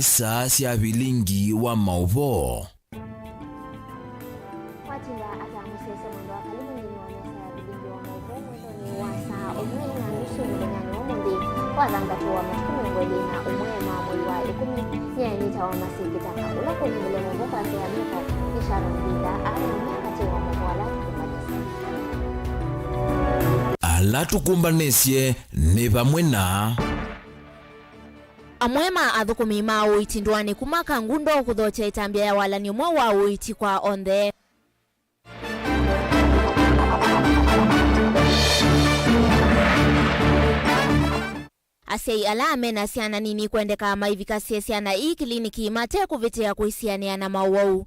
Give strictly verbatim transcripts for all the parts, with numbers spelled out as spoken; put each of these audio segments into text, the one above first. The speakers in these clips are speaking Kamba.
Saa sya vilingi wa maũvoo. Watinda ata mũsyaĩĩsya mwendo wa kalivu nthĩnĩ wa mesa ya vilingi wa maũvoo mwendonĩ wa saa ũmwe na nusu mũthenyanĩ wa ũmũnthĩ wa thanthatũ wa matukũ mĩongo ĩlĩ na ũmwe ma mwei wa ĩkũmi, nyie nĩtawa Mercy Kĩtaka. Ũla kũnengele maũvoo kwa nzĩa ya mĩko nĩ Sharon Mbitha, ala nĩ katĩ wa maũvoo ala tũkũmbanĩsye. Ala tũkũmbanĩsye nĩ vamwe na. Amwe ma athũkũmi ma ũiiti ndũanĩ kuma Kangundo kũthokya ĩtambya ya walany'o mweũ wa ũiiti kwa onthe. Asyai ala me na syana nini kwendeka maivikasye syana ii kiliniki mate kũvĩtĩa kũisianĩa na maũwau.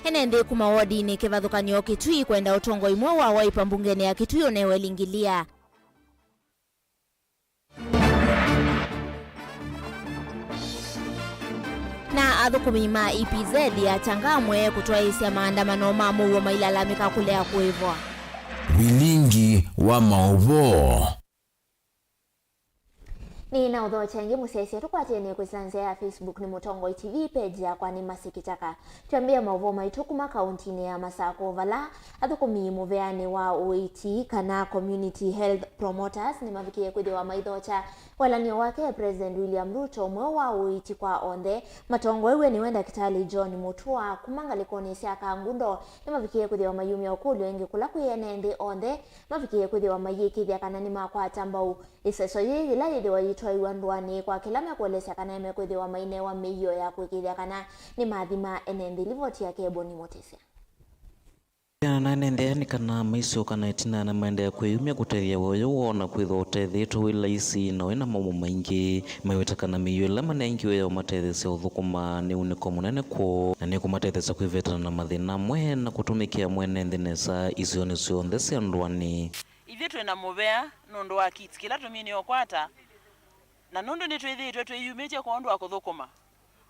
Ene nthĩ kuma wodinĩ kĩvathũkany'o Kitui kwenda ũtongoi mweũ wa Wiper mbungenĩ ya Kitui ũnewe lingilia. Na athũkũmi ma E P Z ya Changamwe kũtwaĩĩsya maandamano ma mũuo mailalamĩka kũlea kũĩvwa. Vilingi wa maũvoo. Nĩnaũthokya ĩngĩ mũsyaĩĩsya tũkwatĩanĩe kwĩsĩla nzĩa ya Facebook nĩ Mũtongoi T V, page yakwa nĩ Mercy Kĩtaka. Twĩambĩĩa maũvoo maitũ kuma kaũntinĩ ya Masakũ, vala athũkũmi mũveanĩ wa ũiiti kana community health promoters nĩmavikĩe kwĩthĩwa maithokya walany'o wake President William Ruto mweũ wa ũiiti kwa onthe. Matongoew'e nĩwe Ndakĩtalĩ John Mutua kuma ngalĩkonĩ sya Kangundo, nĩmavikĩe kwĩthĩwa mayumya ũkũlyo ĩngĩ kũla kwĩ ene nthĩ onthe mavikĩe kwĩthĩwa mayĩkĩĩthya kana nĩmakwata mbau ĩseso yĩĩ yĩla yĩthĩwa yĩtwaĩw'a ndũanĩ kwa kĩla mekũelesya kana mekwĩthĩwa mainewa mĩio ya kũĩkĩĩthya kana nĩmathima ene nthĩ. Livoti yake Eboni Mũtĩsya. Kwĩanana na ene nthĩ aya nĩ kana maisyoka na ĩtina na maendeea kwĩyumya kũtethya ũyũ woo na kwĩthwa ũtethĩtwe wĩ laisi na wĩ na maũmũ maingĩ. Maiweta kana mĩio ĩla manengiwe ya ũmatetheesya ũthũkũma nĩ unĩko mũnene kwoo na nĩkũmatetheesya kwĩvetana na mathĩna amwe na kũtũmĩkĩa mwene nthĩ nesa isionĩ syonthe sya ndũanĩ. Ithyĩ twĩ na mũvea nũndũ wa kits kĩla tũminĩe ũkwata, na nũndũ nĩtwĩthĩĩtwe twĩyumĩtye kwondũ wa kũthũkũma.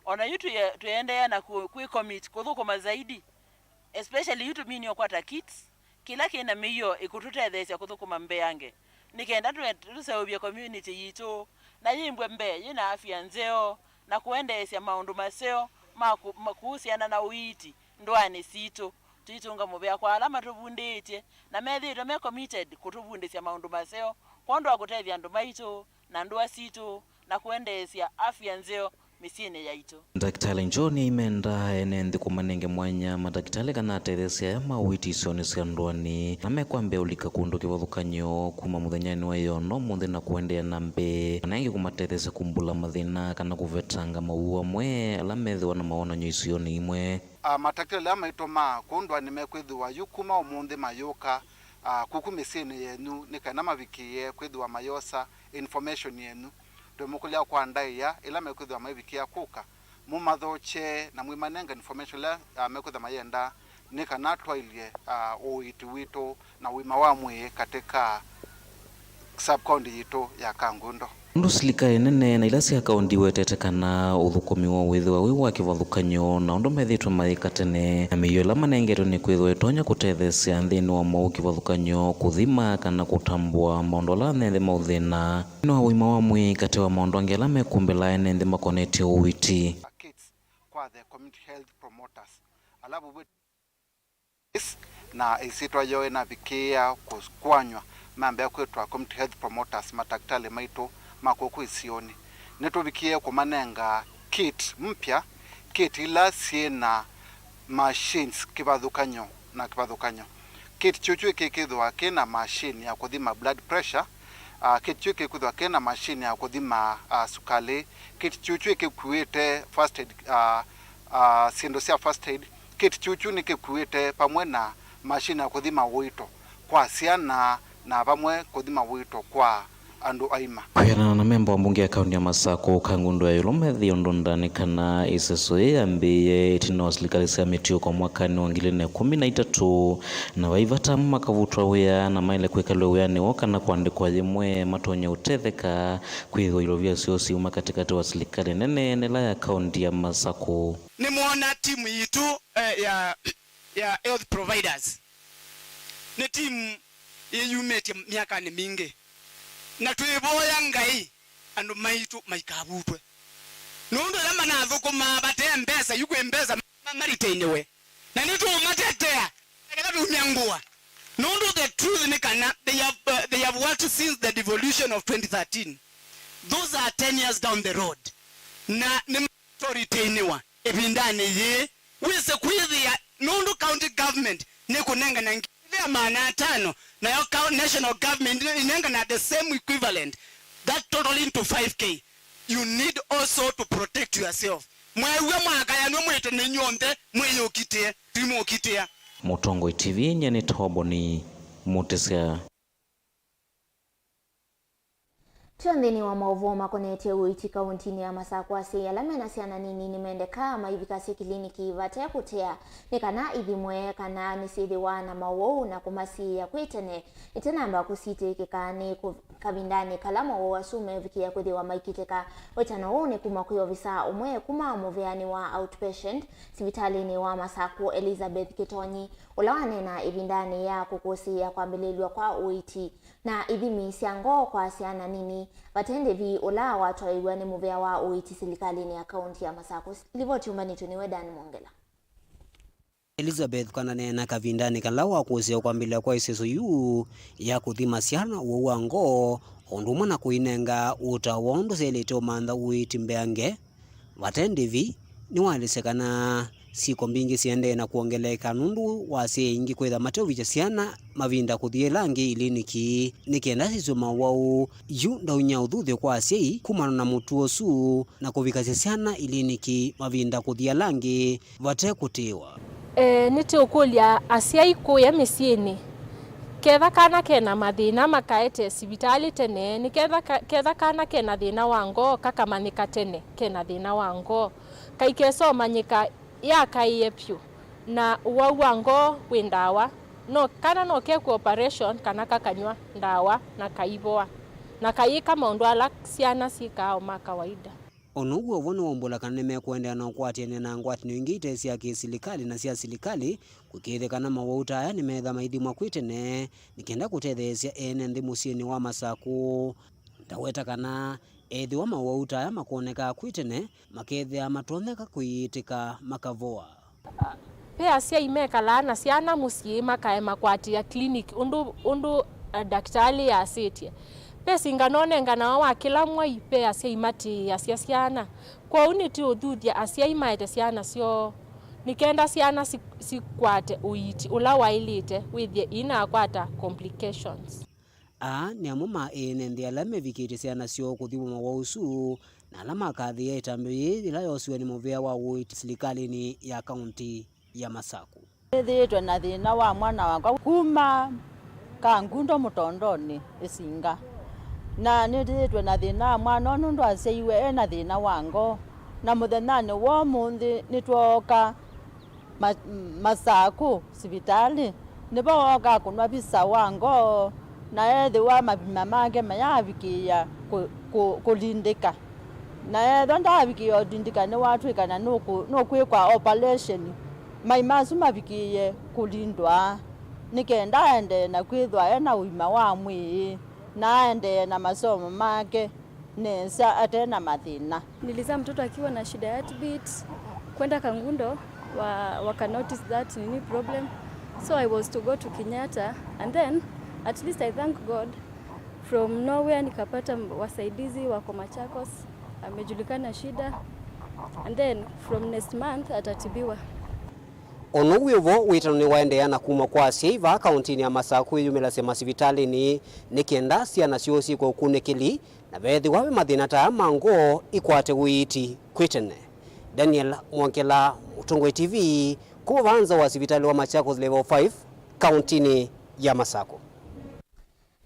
O na yu twĩ-, twĩendeea na kũ-, kwĩ commit kũthũkũma zaidi, especially yu tũminĩe ũkwata kits kĩla kĩ na mĩio ĩkũtũtetheesya kũthũkũma mbeange, nĩ kenda tũe-, tũseũvye community yitũ, na yĩmbwe mbee yĩ na afya nzeo, na kũendeesya maũndũ maseo ma kũ-, ma kũhusiana na ũiiti ndũanĩ sitũ. Tũitũnga mũvea kwa ala matũvundĩĩtye na methĩĩtwe me committed kũtũvundĩsya maũndũ maseo kwondũ wa kũtethya andũ maitũ na ndũa sitũ na kũendeesya afya nzeo mĩsyĩnĩ yaitũ. Ndakĩtalĩ John aimenda ene nthĩ kũmanenge mwanya matakĩtalĩ kana atetheesya aya ma ũiiti isionĩ sya ndũanĩ na mekwambĩa ũlika kũndũ kĩvathũkany'o kuma mũthenyanĩ wa ĩyoo na ũmũnthĩ na kũendeea na mbee, kana ĩngĩ kũmatetheesya kumbũla mathĩna kana kũvetanga mawau amwe ala methĩwa na mawonany'o isionĩ imwe. A, matakĩtalĩ ala maitũ ma kũũ ndũanĩ mekwĩthĩwa yu kuma ũmũnthĩ mayũka, a, kuku mĩsyĩnĩ yenyu nĩ kana mavikĩĩe kwĩthĩwa mayosa information yenyu. Twĩmũkũlya kwa ndaĩa ĩla mekwĩthĩwa maivikĩa kũka, mũmathokye na mwĩmanenga information ĩla, a, mekwĩthĩwa mayenda nĩ kana twaĩlye, a, ũiiti witũ na ũima wa mwĩĩ katika sub-county yitũ ya Kangundo. Ũndũ silikalĩ nene na ila sya kaũnti iwetete kana ũthũkũmi woo wĩthĩwa wĩ wa kĩvathũkany'o na ũndũ methĩĩtwe mayĩka tene, na mĩio ĩla manengetwe nĩkwĩthĩwa ĩtonya kũtetheesya nthĩnĩ wa mwaũ kĩvathũkany'o, kũthima kana kũtambũa maũndũ ala ene nthĩ maũthĩna nthĩnĩ wa ũima wa mwĩĩ, katĩ wa maũndũ angĩ ala mekũmbĩla ene nthĩ makonetye ũiiti. Kits kwa the community health promoters, ala vuvw'e na ĩsyĩtwa yoo ĩnavikĩĩa kũkwanywa, mambĩa kwĩtwa community health promoters, matakĩtalĩ maitũ ma kũkũ isionĩ. Nĩtũvikĩĩe kũmanenga kit mpya, kit ila syĩ na machines kĩvathũkany'o na kĩvathũkany'o. Kit kyũkyũ kĩkĩthĩwa kĩ na machine ya kũthima blood pressure, ah, kit kyũ kĩkwĩthĩwa kĩ na machine ya kũthima, ah, sukalĩ. Kit kyũkyũ kĩkuĩte first aid, ah, ah, syĩndũ sya first aid. Kit kyũkyũ nĩkĩkuĩte vamwe na machine ya kũthima ũito kwa syana na vamwe kũthima ũito kwa andũ aima. Kwĩanana na memba wa mbunge ya kaũnti ya Masakũ, Kangundo ya ĩũlũ, Matthew Ndunda, nĩ kana ĩseso yĩĩ yambĩĩe ĩtina wa silikalĩ sya mĩtiũko mwakanĩ wa ngili ilĩ na ĩkũmi na itatũ, na vai vata amwe makavutwa wĩa na maĩle kwĩkalw'a wĩanĩ woo kana kũandĩkwa yĩmwe matonye ũtetheka kwĩthĩwa ilovia syoo siuma katĩkatĩ wa silikalĩ nene na ĩla ya kaũnti ya Masakũ. Nĩmwona timu yitũ, eh, ya, ya health providers nĩ timu yĩyumĩtye myakanĩ mingĩ. Na twĩvoya Ngai andũ maitũ maikavutwe. Nũndũ ĩla manathũkũmaa vate mbesa, yu kwĩ mbesa ma-, ma-, maritainiwe. Na nĩtũũmatetea. Kenda tumya ngũa. Nũndũ the truth nĩ kana they have, uh, they have worked since the devolution of twenty thirteen. Those are ten years down the road. Na nĩmatũritainiwa ĩvindanĩ yĩĩ. Wĩse kwĩthĩa nũndũ county government nĩkũnengana ngili ĩlĩ na maana atano, nayo coun-, national government ĩnengana the same equivalent, that total into five K. You need also to protect yourself. Mweew'a mwakayanw'a mwĩte nĩ inyw'onthe mwĩyũkitĩe, twimũkitĩa. Mũtongoi T V, nyie nĩ Toboni Mũtĩsya. Twĩ nthĩnĩ wa maũvoo makonetye ũiiti kauntinĩ ya Masakũ, asyai ala mena syana nini nĩmendekaa maivikasye kiliniki vate kũtea, nĩ kana ithimwe kana nĩsyĩthĩwa na mawau na kũmasiĩĩa kwĩ tene, itanamba kũsitĩkĩka nĩ kũ-, kavindanĩ kala mawau asu mevikĩĩa kwĩthĩwa maikitĩka. Wĩtano ũũ nĩ kuma kwĩ ovisaa ũmwe kuma mũvĩanĩ wa outpatient sivitalĩnĩ wa Masakũ, Elizabeth Kĩtonyi, ũla waneena ĩvindanĩ ya kũkũsĩĩa kwambĩlĩlw'a kwa ũiiti na ithimi sya ngoo kwa syana nini vate ndĩvi ũla watwaĩw'a nĩ mũvĩa wa ũiiti silikalĩnĩ ya kaunti ya Masakũ. Livoti yũmbanĩtw'e nĩwe Dan Mwongela. Elizabeth kananeena kavindanĩ kala wakũsĩĩa kwambĩlĩlya kwa ĩseso yu ya kũthima syana ũwau wa ngoo, o ũndũ ũmwe na kũinenga ũtao wa ũndũ syaĩlĩte ũmantha ũiiti mbeange. Vate ndĩvi, nĩwaelesya kana syĩko mbingĩ siendee na kwongeleeka nũndũ wa asyai aingĩ kwĩtha mateũvikya syana mavinda kũthi ĩla angĩ iliniki nĩ kenda syĩswe mawau. Yu ndauny'a ũthuthyo kwa asyai kumana na mũtuo ũsu na kũvikasya syana iliniki mavinda kũthi ala angĩ vate kũtĩĩwa. E, nĩtũũkũlya asyai kũya mĩsyĩnĩ, ketha kana kena mathĩna makaete sivitalĩ tene, nĩ ketha ka-, ketha kana kena thĩna wa ngoo kakamanyĩka tene kena thĩna wa ngoo, kaikesa ũmanyĩka yakaĩe vyũ, na ũwau wa ngoo wĩ ndawa, no kana no kekwe operation kana kakanyw'a ndawa na kaivoa, na kayĩka maũndũ ala syana syĩkaa o ma kawaida. O na ũu wĩ o vo, nĩwaumbũla kana nĩmekũendeea na ũkwatĩanĩa na ngwatanĩo ingĩ ite sya kĩ-silikalĩ na sya silikalĩ kũĩkĩĩthya kana mawau ta aya nĩmetha maithimwa kwĩ tene nĩ kenda kũtetheesya ene nthĩ mũsyĩnĩ wa Masakũ. Ndaweta kana ethĩwa mawau ta aya makonekaa kwĩ tene, makethĩaa matonyeka kũiĩtĩka makavoa. Ve asyai mekalaa na syana mũsyĩ makaema kũatĩĩa clinic ũndũ, ũndũ, eh, ndakĩtalĩ asĩtye. Ve singano ũnenganawa wa kĩla mwai ve asyai matiĩasya syana. Kwoou nĩtũũthuthya asyai maete syana syoo nĩ kenda syana si-, sikwate ũiiti ũla waĩlĩte wĩthĩe inakwata complications. Aa nĩ amwe ma ene nthĩ ala mevikĩtye syana syoo kũthimwa mawau ũsu, na ala makathĩĩa ĩtambya yĩĩ yĩla yosiwe nĩ mũvĩa wa ũiiti silikalĩnĩ ya kaunti ya Masakũ. Nĩthĩĩtwe na thĩna wa mwana wakwa kuma Kangundo Mũtondonĩ Ĩsinga, na nĩthĩĩtwe na thĩna wa mwana ũũ nũndũ asyaiwe e na thĩna wa ngoo, na mũthenyanĩ wa ũmũnthĩ nĩtwooka ma-, Masakũ sivitalĩ, nĩvo wooka kũnwa visa wa ngoo, na ethĩwa mavima make mayaavikĩĩa kũ-, kũ-, kũlindĩka. Na ethwa ndaavikĩĩa ũlindĩka, nĩwatw'ĩkana nũkũ-, nũkwĩkwa operation. Mai masu mavikĩĩe kũlindwa nĩ kenda aendee na kwĩthwa e na ũima wa mwĩĩ na aendee na masomo make nesa ate na mathĩna. Nilizaa mtoto akiwa na shida ya heartbeat. Kwenda Kangundo, wa, waka notice that nini problem. So I was to go to Kenyatta, and then at least I thank God, from nowhere nikapata m-, wasaidizi wako Machakos, amejulikana shida, and then from next month atatibiwa. O na ũu wĩ vo, wĩtano nĩwaendeea na kumwa kwa asyai vaa kauntinĩ ya Masakũ kwĩyumĩlasya masivitalĩnĩ nĩ kenda syana syoo syĩkwe ũkunĩkĩli, na veethĩwa ve mathĩna ta aa ma ngoo ikwate ũiiti kwĩ tene. Daniel Mwongela, Mũtongoi T V, kuma vaa nza wa sivitalĩ wa Machakos Level five, kauntinĩ ya Masakũ.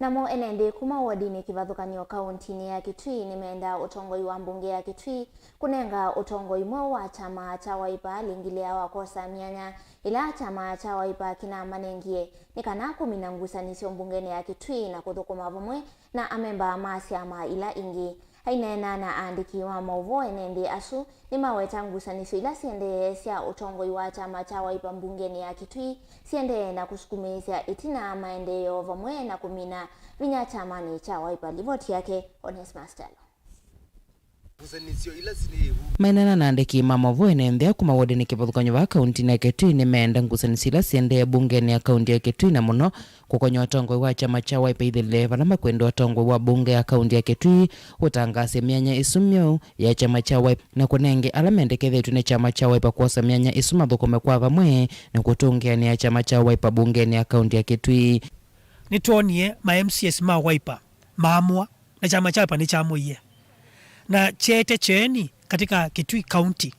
Namo ene nthĩ kuma wodinĩ kĩvathũkany'o kauntinĩ ya Kitui nĩmendaa ũtongoi wa mbunge ya Kitui kũnenga ũtongoi mweũ wa kyama kya Wiper lingilĩa wa kwosa myanya ĩla kyama kya Wiper kĩnamanengie nĩ kana kũmina ngusanĩsyo mbungenĩ ya Kitui na kũthũkũma vamwe na amemba ma syama ila ingĩ. Aineena na aandĩki ma maũvoo, ene nthĩ asu nĩmaweta ngusanĩsyo ila syĩendee sya ũtongoi wa kyama kya Wiper mbungenĩ ya Kitui syĩendee na kũsukumĩĩsya ĩtina maendeeo vamwe na kũmina vinya kyamanĩ kya Wiper. Livoti yake Onesmus Kyalo. Maineena na andĩki ma maũvoo ene nthĩ kuma wodinĩ kĩvathũkany'o vaa kauntinĩ ya Kitui nĩmeenda ngusanĩsyo ila syĩendee mbungenĩ ya kaunti ya Kitui, na mũno kũkony'a ũtongoi wa kyama kya Wiper ithile vala makwenda ũtongoi wa mbunge ya kaunti ya Kitui ũtangaase myanya ĩsu myeũ ya kyama kya Wiper na kũnenge ala mendekethetw'e nĩ kyama kya Wiper kwosa myanya ĩsu mathũkũme kwa vamwe na kũtũngĩanĩa kyama kya Wiper mbungenĩ ya kaunti ya Kitui. Nĩtwonie ma M C As ma Wiper maamũa na kyama kya Wiper nĩkyamũie na kyeete kyeeni katika Kitui County.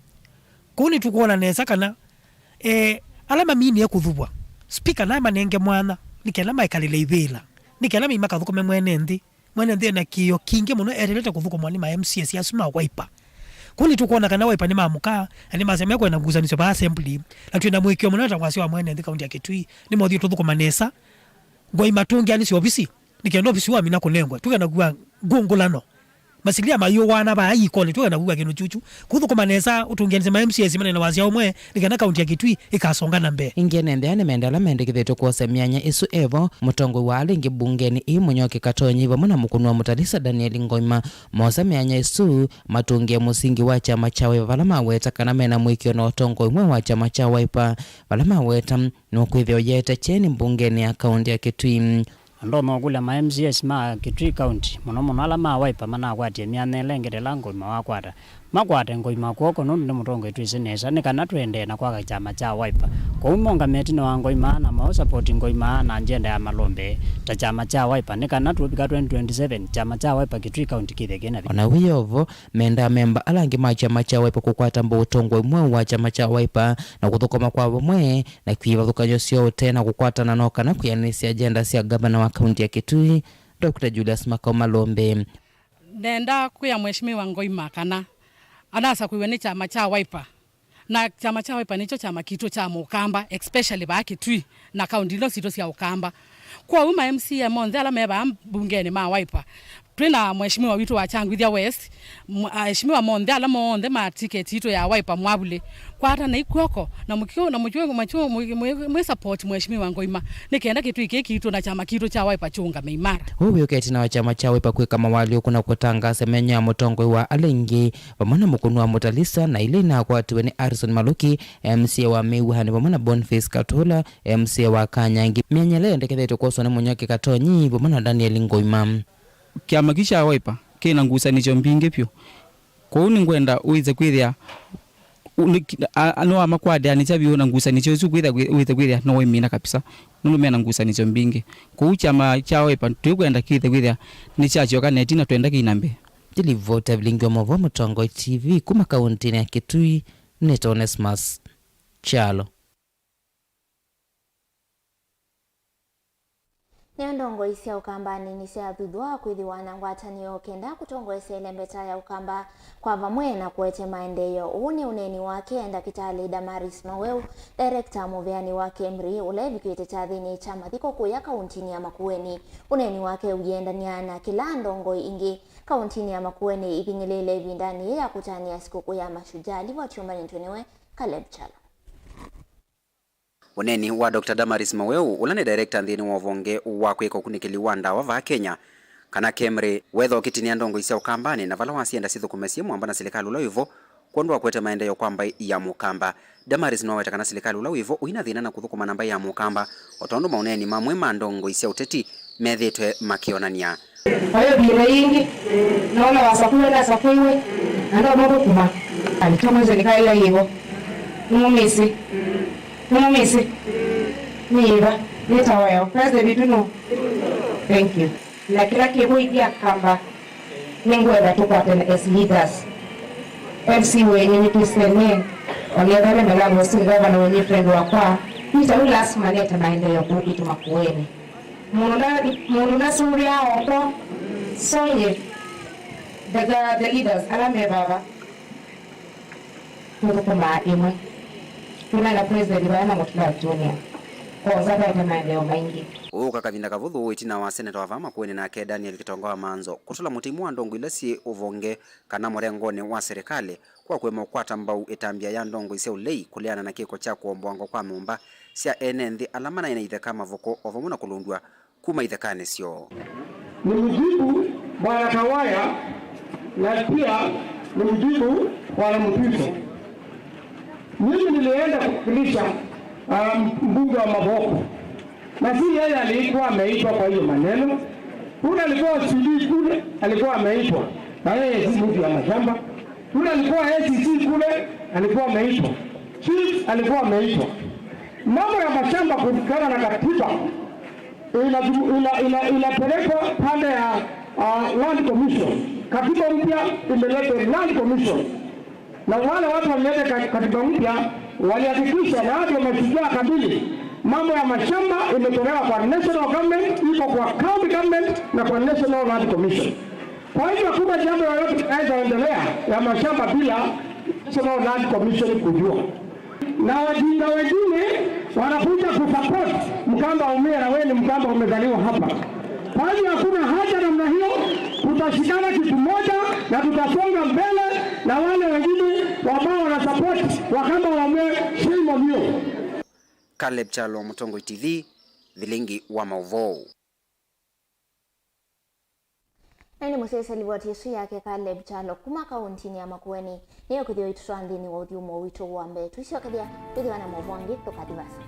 Kũu nĩtũkwona nesa kana, eh, ala maminie kũthuvwa, speaker naĩ manenge mwanya nĩ kenda maekalĩle ivĩla, nĩ kenda mai makathũkũme mwene nthĩ. Mwene nthĩ ena kĩĩo kingĩ mũno eteelete kũthũkũmwa nĩ ma M C As asu ma Wiper. Kũu nĩtũkwona kana Wiper nĩmamũkaa na nĩmasemea kwenda ngusanĩsyo vaa assembly, na twĩ na mũĩkĩĩo mũnene ta wasya wa mwene nthĩ kaunti ya Kitui nĩmothiĩ tũthũkũma nesa. Ngoi matũngĩanĩsye ovisi nĩ kenda ovisi wamina kũnengwe, tũkenda kua ngũngũlano. Masilia mayũwana vaa ikonĩ, tũkenda kua kĩndũ kyuchu. Kũthũkũma nesa, ũtũngĩanĩsye ma M C As mane na wasya ũmwe, nĩ kenda kaunti ya Kitui ĩkasonga na mbee. Ĩngĩ ene nthĩ aa nĩmenda ala mendekethetwe kwosa myanya ĩsu evo, mũtongoi wa ala ĩngĩ mbungenĩ ĩĩ Mũnyoki Katonyi vamwe na Mũkũnũ wa Mũtalisa Daniel Ngoima mosa myanya ĩsu, matũngĩe mũsingi wa kyama kya Wiper vala maweta kana mena mũĩkĩĩo na ũtongoi mweũ wa kyama kya Wiper, vala maweta nũkwĩthĩwa ũyĩete kyeni mbungenĩ ya kaunti ya Kitui. Na ndonya ũkũlya ma M C As ma Kitui County, mũno mũno ala ma Wiper manakwatie myanya ĩla ĩngĩ ta ĩla Ngoima wakwata, makwate Ngoima kw'oko nũndũ nĩ mũtongoi twĩsĩ nesa, nĩ kana tũendee na kwaka kyama kya Wiper. Kwoou maũngame ĩtina wa Ngoima na maũsapoti Ngoima na agenda ya malombe ta kyama kya Wiper, nĩ kana tũvika twenty twenty-seven kyama kya Wiper Kitui County kĩthĩe kĩna vinya. O na wĩ o vo, mendaa memba ala angĩ ma kyama kya Wiper kũkwata mbau ũtongoi mweũ wa kyama kya Wiper na kũthũkũma kwa vamwe na kĩvathũkany'o syoo ũtee na kũkwatana no kana kwĩanĩsya agenda sya ngavana wa kaunti ya Kitui, Doctor Julius Makau Malombe. Nenda kwĩa Mheshimiwa Ngoima kana anasakũiwe nĩ kyama kya Wiper, na kyama kya Wiper nĩkyo kyama kitũ kya Mũkamba, especially vaa Kitui na kaunti ino sitũ sya Ũkamba. Kwoou ma M C A monthe ala me vaa mbungenĩ ma Wiper, twĩ na Mheshimiwa witũ wa Kyangwithia West, m-, aheshimiwa monthe ala monthe ma tiketi itũ ya Wiper mwavulĩ, kwatanai kw'oko na mũkĩ-, na mũkĩ-, mũkĩ-, mwĩ-, mwĩ-, mwĩ support Mheshimiwa Ngoima, nĩ kenda Kitui kĩĩ kitũ na kyama kitũ kya Wiper kyũngame imara. Ũu wĩũka ĩtina wa kyama kya Wiper kwĩka mawalyũku na kũtangaasa mĩanya ya mũtongoi wa ala aingĩ, vamwe na Mũkũnũ wa Mũtalisa, na ila inakwatiwe nĩ Harrison Maluki, M C A wa Mĩw'anĩ, vamwe na Boniface Katula, M C A wa Kanyangi. Mĩanya ĩla yendekethetwe kwoswa nĩ Mũnyoki Katonyi vamwe na Daniel Ngoima. Kyama kĩu kya Wiper kĩ na ngusanĩsyo mbingĩ vyũ. Kwoou nĩngwenda wĩse kwĩthĩa, u-, nĩ-, a-, a-, nĩwamakwatĩanĩsya vyũ na ngusanĩsyo isu, kwĩthĩa, wĩse kwĩthĩa nĩwaimina kabisa, nũndũ me na ngusanĩsyo mbingĩ. Kwoou kyama kya Wiper tũikwenda kĩse kwĩthĩa nĩkyasyoka na ĩtina, twenda kĩi na mbee. Ndilivota vilingi wa maũvoo Mũtongoi T V kuma kauntinĩ ya Kitui, nĩtawa Onesmus Kyalo. Nĩyo ndongoi sya Ũkambanĩ nĩsyathuthwaa kwĩthĩwa na ngwatanĩo kenda kũtongoesya ĩlembeta ya Ũkamba kwa vamwe na kũete maendeeo. Ũũ nĩ ũneeni wake Ndakĩtalĩ Damaris Maweu, director mũveani wa KEMRI, ũla ĩvikĩte kyathĩnĩ kya mathiko kũya kauntinĩ ya Makueni. Ũneeni wake ũyĩendany'a na kĩla ndongoi ingĩ kauntinĩ ya Makueni ithing'ĩlĩĩle ĩvindanĩ yĩĩ ya kũtanĩa sikũkũ ya Mashujaa. Livoti yũmbanĩtw'e nĩwe Caleb Kyalo. Ũneeni wa Doctor Damaris Maweu, ũla nĩ director nthĩnĩ wa ũvonge wa kwĩka ũkunĩkĩli wa ndawa vaa Kenya, kana KEMRI, wetha ũkĩtinĩa ndongoi sya Ũkambanĩ, na vala wasyenda syĩthũkũme syĩ mwamba na silikalĩ ũla wĩvo, kwondũ wa kũete maendeeo kwa mbaĩ ya Mũkamba. Damaris nĩwaweta kana silikalĩ ũla wĩvo ũina thĩna na kũthũkũma na mbaĩ ya Mũkamba, o tondũ maũneeni mamwe ma ndongoi sya ũteti methĩĩtwe makĩonany'a. Kwa hiyo vile yingi, naona wasakũiwe, nasakũiwe, na ndio mambo kuma. Alichomo nze nikaila hivyo. Nimumisi. Nimumisi. Niiva. Nitaoya. President, you know. Thank you. Na kila kĩvũithya Kamba, nĩngwenda tũkwatane as leaders. M C wenyu nĩ Christian, onethane melago sili gavana wenyu friend wakwa. Peter, u lazima nete maendeleo kũu kwitũ Makueni. Mũndũ na, mũndũ nasũvĩa oko, soye, the, the, the leaders, ala me vava, tũthũkũmaa ĩmwe. Twĩna na president vaya na Mũtula Junior. Kwosa vete maendeeo maingĩ. Ũũka kavinda kavũthũ ĩtina wa seneta wa vaa Makueni nake Daniel Kitonga wa Manzo kũtũla mũtĩ imwe wa ndongoi ila syĩ ũvonge kana mũrengonĩ wa serĩkalĩ kwa kũema ũkwata mbau ĩtambya ya ndongoi sya ũlei kũleana na kĩko kya kũomboangwa kwa nyũmba sya ene nthĩ ala manaĩ na itheka mavoko o vamwe na kũlũndw'a kuma ithekanĩ syoo. Nilimjibu Bwana Kawaya na pia nimjibu Bwana Mtwiso. Mimi nilienda kuwakilisha uh, mbunge wa Mavoko, na si yeye alikuwa ameitwa kwa hiyo maneno. Kule alikuwa sijui kule alikuwa ameitwa, na yeye si mtu ya mashamba. Kule alikuwa A C C kule alikuwa ameitwa, chief alikuwa ameitwa. Mambo ya mashamba kulingana na katiba inapelekwa pande ya uh, Land Commission. Katiba mpya imeleta Land Commission, na wale watu walileta katiba mpya walihakikisha, na watu wameshujaa kabili, mambo ya mashamba imetolewa kwa national government, iko kwa county government na kwa National Land Commission. Kwa hivyo hakuna jambo lolote linaweza endelea ya mashamba bila National Land Commission kujua. Na wajinga wengine wanakuja kusupport Mkamba Umia, na wewe ni Mkamba umezaliwa hapa. Kwa hivyo hakuna haja namna hiyo, tutashikana kitu moja na tutasonga mbele na wale wengine ambao wanasupport Wakamba wa Umia, shame on you. Caleb Kyalo, Mũtongoi T V, Vilingi wa Maũvoo. Na ĩndĩ mũsyaĩĩsya livoti ĩsu yake Caleb Kyalo kuma kaũntinĩ ya Makueni nĩyo kwĩthĩwa ĩtũtwaa nthĩnĩ wa ũthyũmũo witũ wa mbee. Tũisyokethya twĩthĩwa na maũvoo angĩ, tũkathi vaasa.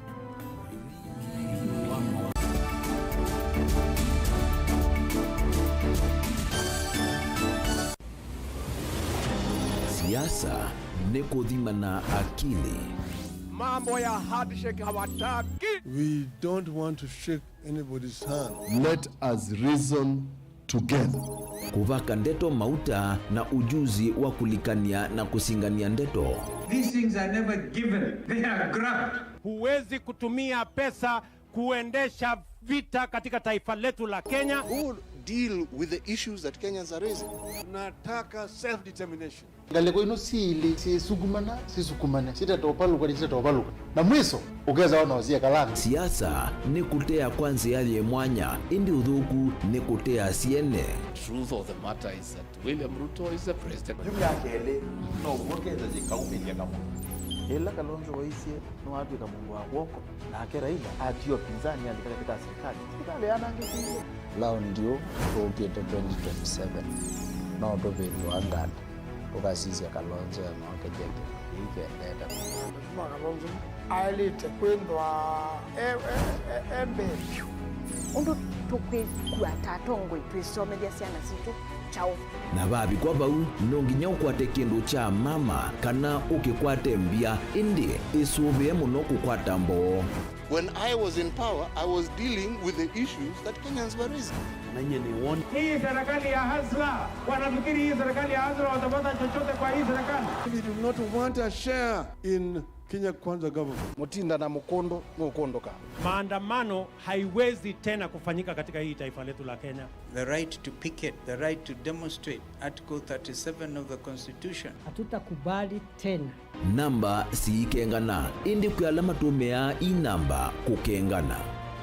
Siasa nĩ kũthima na akili. Mambo ya handshake hawataki. We don't want to shake anybody's hand. Let us reason together. Kũvaka ndeto mauta na ujuzi wa kũlikany'a na kũsingany'a ndeto. These things are never given, they are grabbed. Huwezi kutumia pesa kuendesha vita katika taifa letu la Kenya. Who deal with the issues that Kenyans are raising. Tunataka self determination. Ngalĩko ino syĩ ilĩ syĩsukumana, sisukumane, sitatovalũka, sitatovalũka, na mwiso ũkesa ona ũsyĩkalanga. Siasa nĩ kũtea kwa nzĩa yĩ mwanya, ĩndĩ ũthũku nĩ kũtea syene. Truth of the matter is that William Ruto is the president. Yu myaka ĩlĩ now'o Kenya yĩkaumĩlya kamũndũ. Ĩla Kalonzo waisye nĩwatw'ĩka mũndũ wa kw'oko, nake Raila atiwa pinzani alika katika serikali, serikali yanangĩkie. Laundi ũ tũũkĩte twenty twenty-seven, no tũvĩndũa nganda, tũkasisya Kalonzo ema ũkethya kĩndũ kĩu kĩendete. Mheshimiwa Kalonzo aĩlĩte kwĩthwa e, e, e, e mbee vyũ. Ũndũ tũkwĩkua ta atongoi twĩsomethya syana sitũ kyaũ? Na vavikwa vau, no nginya ũkwate kĩndũ kya mama kana ũkĩkwate mbya, ĩndĩ ĩsũvĩe mũno kũkwata mboo. When I was in power, I was dealing with the issues that Kenyans were raising. Na nyie nĩ won. Hii serikali ya Hasla, wanafikiri hii serikali ya Hasla watapata chochote kwa hii serikali? We do not want a share in Kenya Kwanza government. Mũtinda na mũkũndũ nũkũndũka. Maandamano haiwezi tena kufanyika katika hii taifa letu la Kenya. The right to picket, the right to demonstrate, Article thirty-seven of the Constitution. Hatutakubali tena. Namba siikengana, ĩndĩ kwĩ ala matũmĩaa ii namba kũkengana.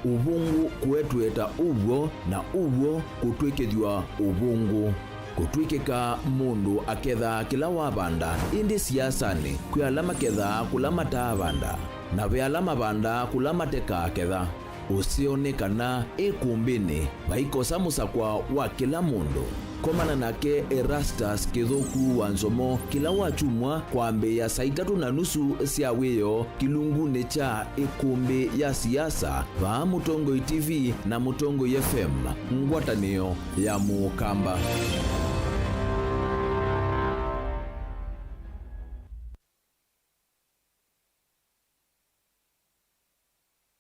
Ũvũngũ kũetweta ũw'o, na ũw'o kũtw'ĩkĩthw'a ũvũngũ. Kũtw'ĩkĩka mũndũ akethaa kĩla wavanda, ĩndĩ siasanĩ kwĩ ala makethaa kũla mataavanda, na ve ala mavandaa kũla matekaaketha. Ũseo nĩ kana ĩkũmbĩnĩ vaikosa mũsakwa wa kĩla mũndũ. Komana nake Erastus Kĩthũku wa Nzomo kĩla wakyumwa kwambĩĩa saa itatũ na nusu sya wĩoo kĩlungunĩ kya ĩkũmbĩ ya siasa vaa Mũtongoi T V na Mũtongoi F M, ngwatanĩo ya Mũkamba.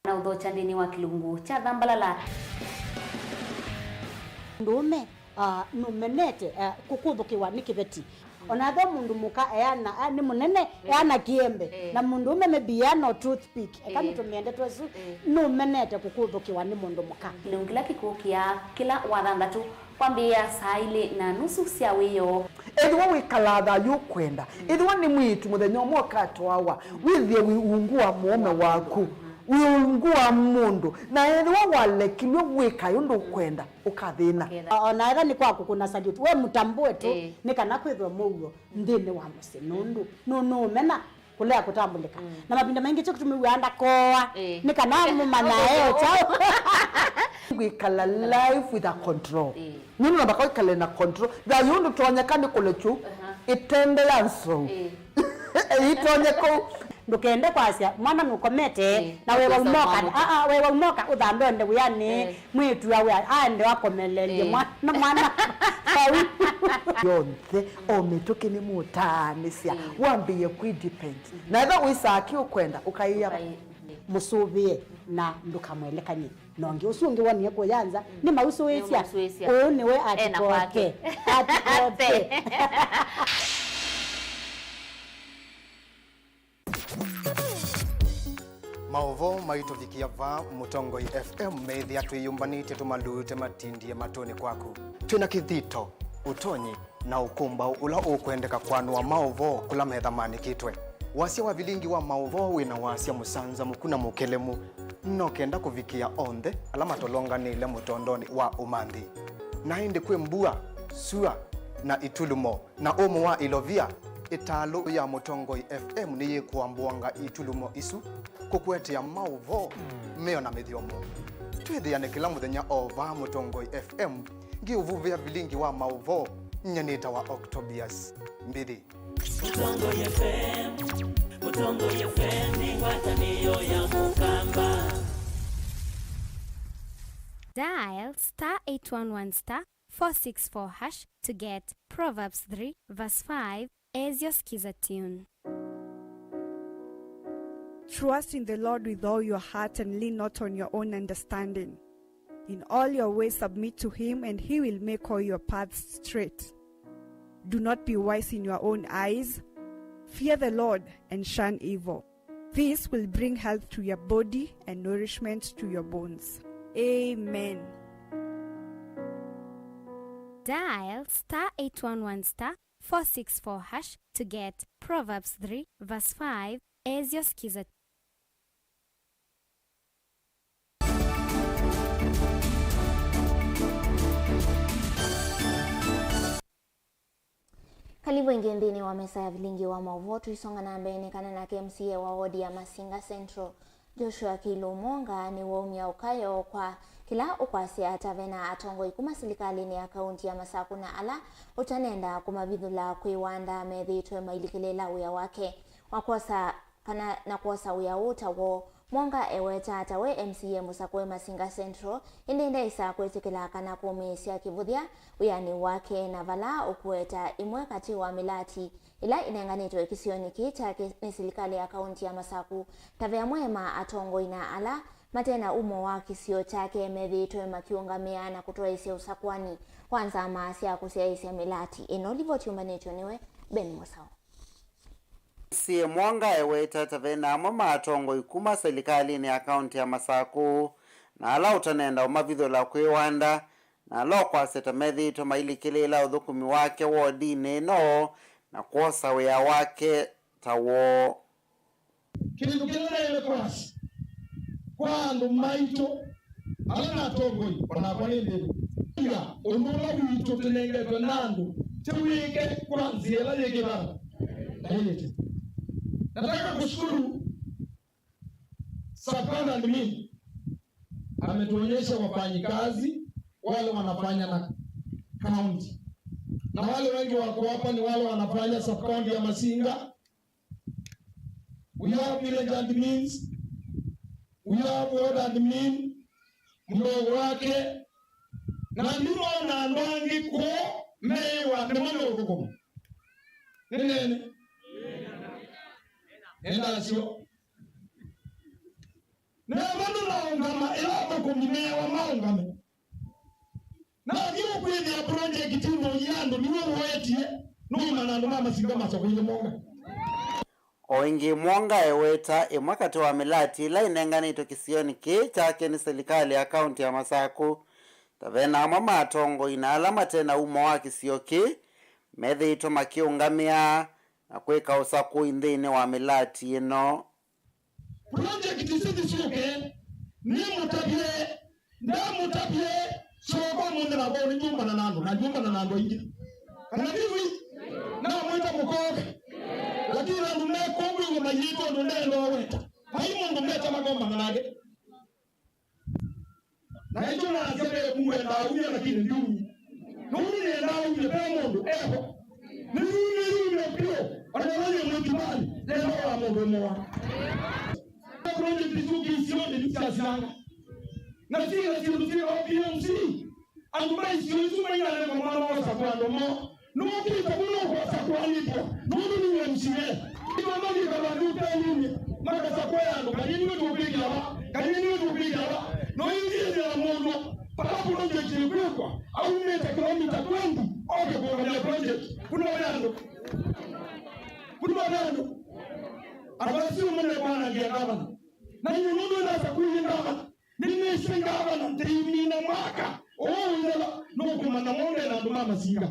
Na ũthokya nthĩnĩ wa kĩlungu kya thambalala. Mũndũũme, ah, nũmenete, ah, kũkũthũkĩwa nĩ kĩveti. O na ethĩwa mũndũ mũka eana, ah, nĩ mũnene, eana kĩembe, na mũndũũme maybe eana o toothpick. Eka nĩtũmĩe ndeto ĩsu, nũmenete kũkũthũkĩwa nĩ mũndũ mũka. Kĩlungu kĩla kĩkũkĩa kĩla wathanthatũ. Kwambĩĩa saa ilĩ na nusu sya wĩoo. Ethĩwa wĩkalaa thayũ ũkwenda, ethĩwa nĩ mwĩĩtu mũthenya ũmwe ũkatwawa, wĩthĩe wĩ ungu wa mũũme waku. Wĩ ungu wa mũndũ, na ethĩwa walekilw'e wĩka ũndũ ũkwenda, ũkathĩna. Ũkethĩa. O na ethĩwa nĩ kwa kũkũna salute, we mũtambũe tu, ĩĩ, nĩ kana kwĩthwe mũuo nthĩnĩ wa mũsyĩ, nũndũ nũ-, nũũmena kũlea kũtambũlĩka. Mm. Na mavinda maingĩ kyo kĩtumi wĩaa ndakoa, ĩĩ, nĩ kana mũmanya e kyaũ. Kwĩkala life with a control. Ĩĩ. Nũndũ namba kwĩkale na control. Thayũ ndũtonyeka nĩ kũlekyu, aha, ĩtende ya nzou. Ĩĩ. Ĩtonye kũu. Ndũkende kwasya mwana nũkomete, ĩĩ, na wewa ũkwĩsa umoka, mwamuka, aa, wewa umoka ũthambe onde wĩanĩ, ĩĩ, mwĩĩtu awe aende akomelelye, ĩĩ, mwana, mwana vau. Yonthe, o mĩtũkĩ nĩmũtaanĩsya, ĩĩ, wambĩĩe kwĩ depend. Mhm. Na ethĩwa wĩsaa kĩ ũkwenda, ũkaĩa, ũkaĩ-, ĩĩ, mũsũvĩe na ndũkamwelekany'e. Na ũngĩ ũsu ũngĩ wonie kũya nza, mm, nĩmausũĩsya. Nĩmausũĩsya. Ũũ nĩwe ena kwake. Atikoke. Atikoke. Maũvoo maitũvikĩa vaa Mũtongoi F M, methĩa twĩyũmbanĩtye tũmalute matindie matũnĩ kwaku. Twĩna kĩthito, ũtonyi, na ũkũmbaũ ũla ũkwendeka kwanũa maũvoo kũla metha maanĩkĩtwe. Wasya wa vilingi wa maũvoo wĩna wasya mũsanzamũku na mũkelemu, no kenda kũvikĩa onthe ala matolonganĩle mũtondonĩ wa ũmanthi. Na ĩndĩ kwĩ mbua, sua, na itulumo, na ũmo wa ilovia, ĩtalũ ya Mũtongoi F M nĩyĩkũambũanga itulumo isu kũkũetea maũvoo meo na mĩthyomo. Twĩthĩane kĩla mũthenya o vaa Mũtongoi F M. Ngĩũvuvĩa vilingi wa maũvoo, nyie nĩtawa Octobius Mbithi. Mũtongoi F M, Mũtongoi F M nĩ ngwatanĩo ya Mũkamba. Dial star eight one one star four six four hash to get Proverbs three verse five as your skiza tune. Trust in the Lord with all your heart and lean not on your own understanding. In all your ways submit to him, and he will make all your paths straight. Do not be wise in your own eyes. Fear the Lord and shun evil. This will bring health to your body and nourishment to your bones. Amen. Dial star eight one one star four six four hash to get Proverbs three verse five as your skiza. Kalivu ĩngĩ nthĩnĩ wa mesa ya vilingi wa maũvoo. Tũisonga na mbee, nĩ kana nake M C A wa wodi ya Masinga Central, Joshua Kĩilu Mwonga, nĩwaumya ũkayo kwa kĩla ũkwasya ta ve na atongoi kuma silikalĩnĩ ya kaunti ya Masaku na ala ũtanenda kũmavithũla kwĩ wanda methĩĩtwe mailikĩlĩĩla wĩa wake wa kwosa kana na kwosa wĩa ũũ ta woo. Mwonga eweta ta we M C A mũsakũe Masinga Central, ĩndĩ ndaĩsa kwĩtĩkĩla kana kũmĩĩsya kĩvũthya wĩanĩ wake, na vala ũkũweta ĩmwe katĩ wa mĩlati ĩla ĩnenganĩtwe kĩsionĩ kĩĩ kyake nĩ silikalĩ ya kaunti ya Masaku, ta ve amwe ma atongoi na ala mate na umo wa kĩsio kyake methĩĩtwe makiũngamĩa na kũtwaĩsya ũsakũani wa nzama sya kũsyaĩĩsya mĩlati ĩno. Livoti yũmbanĩtw'e nĩwe Ben Mũsao. Siĩ Mwonga eweta ta ve na amwe ma atongoi kuma silikalĩnĩ ya kaunti ya Masaku, na ala ũtanenda ũmavithũla kwĩ wanda, na ala ũkwasya ta methĩĩtwe mailikĩlĩĩla ũthũkũmi wake wodinĩ ĩno na kwosa wĩa wake ta woo. Kĩndũ kĩla naĩle kwasya kwa andũ maitũ ala na atongoi, o nakwa nĩ nthĩnĩ, ya ũndũ ũla witũ tũnengetwe na andũ tĩwĩke kwa nzĩa ĩla yĩ kĩvata na yĩlĩte. Nataka kushukuru sub-county admin, ametuonyesha wafanyikazi wale wanafanya na county, na wale wengi wako hapa ni wale wanafanya sub-county ya Masinga. We have village admins, we have ward admin, mdogo wake, na ndimona andũ angĩ kũũ meĩwa nĩ mũndũ ũthũkũma. Nĩ nene. Enda asio. Na vandũ maũngama, ĩla athũkũmi meewa maũngame. Na athi ũkwĩthĩa project ino ya andũ nĩwe woetie, nũima na andũ ma Masinga masakũile Mwonga. O ĩngĩ, Mwonga eweta ĩmwe katĩ wa mĩlati ĩla ĩnenganĩtwe kĩsionĩ kĩĩ kyake nĩ silikalĩ ya kaunti ya Masaku, ta ve na amwe ma atongoi na ala mate na umo wa kĩsio kĩĩ methĩĩtwe makĩũngamĩa na kwĩka ũsakũi nthĩnĩ wa mĩlati ĩno. Project isu nĩsyũke Nĩmũtavye, ndamũtavye, syoka ũmũnthĩ nakwa nĩngyũmbana na andũ, na ndyũmbana na andũ aingĩ. Kana ndivyo? Namwĩta mũkoke. Lakini andũ mekombĩwe mayĩtwa andũ ndenda weta. Vai mũndũ meta makombana nake. Na ĩkyo nasya ve kũmwenda aumya, lakini ndiumya. Nũndũ nĩenda aumye ve mũndũ eho. Nĩyumye, yumye vyũ. Ona ĩla yĩ mũtimani, nenda wa mũndũ ũmwe wa. Project isu kĩsio nĩ sya syana. Na sila syĩndũ syĩ O P M C. Andũ ma isio isu mainanĩka mwana wosa kwa andũ moo. Nũkĩte kũu nũkwosa kũanĩthw'a, nũndũ nĩ M C A. Ĩtho mathĩka vandũ ũtelinĩ, makasa kũya andũ, "Kanyeni nĩtũkwĩkĩa va? Kanyeni nĩtũkwĩkĩa va?" No ithiĩthĩa mũndũ, pala project ĩkwĩkwa, aumĩte kilomita twenty, oke kũũngamĩa project. Kuna wĩ andũ. Kuna wĩ andũ. Andũ asu mone kwanangia ngavana. Na inyuĩ nũndũ nasa kuiye ngavana. Nĩnĩsĩ ngavana ndĩimina mwaka ũũ wĩthela nũkũmanya Monga na andũ ma Masinga.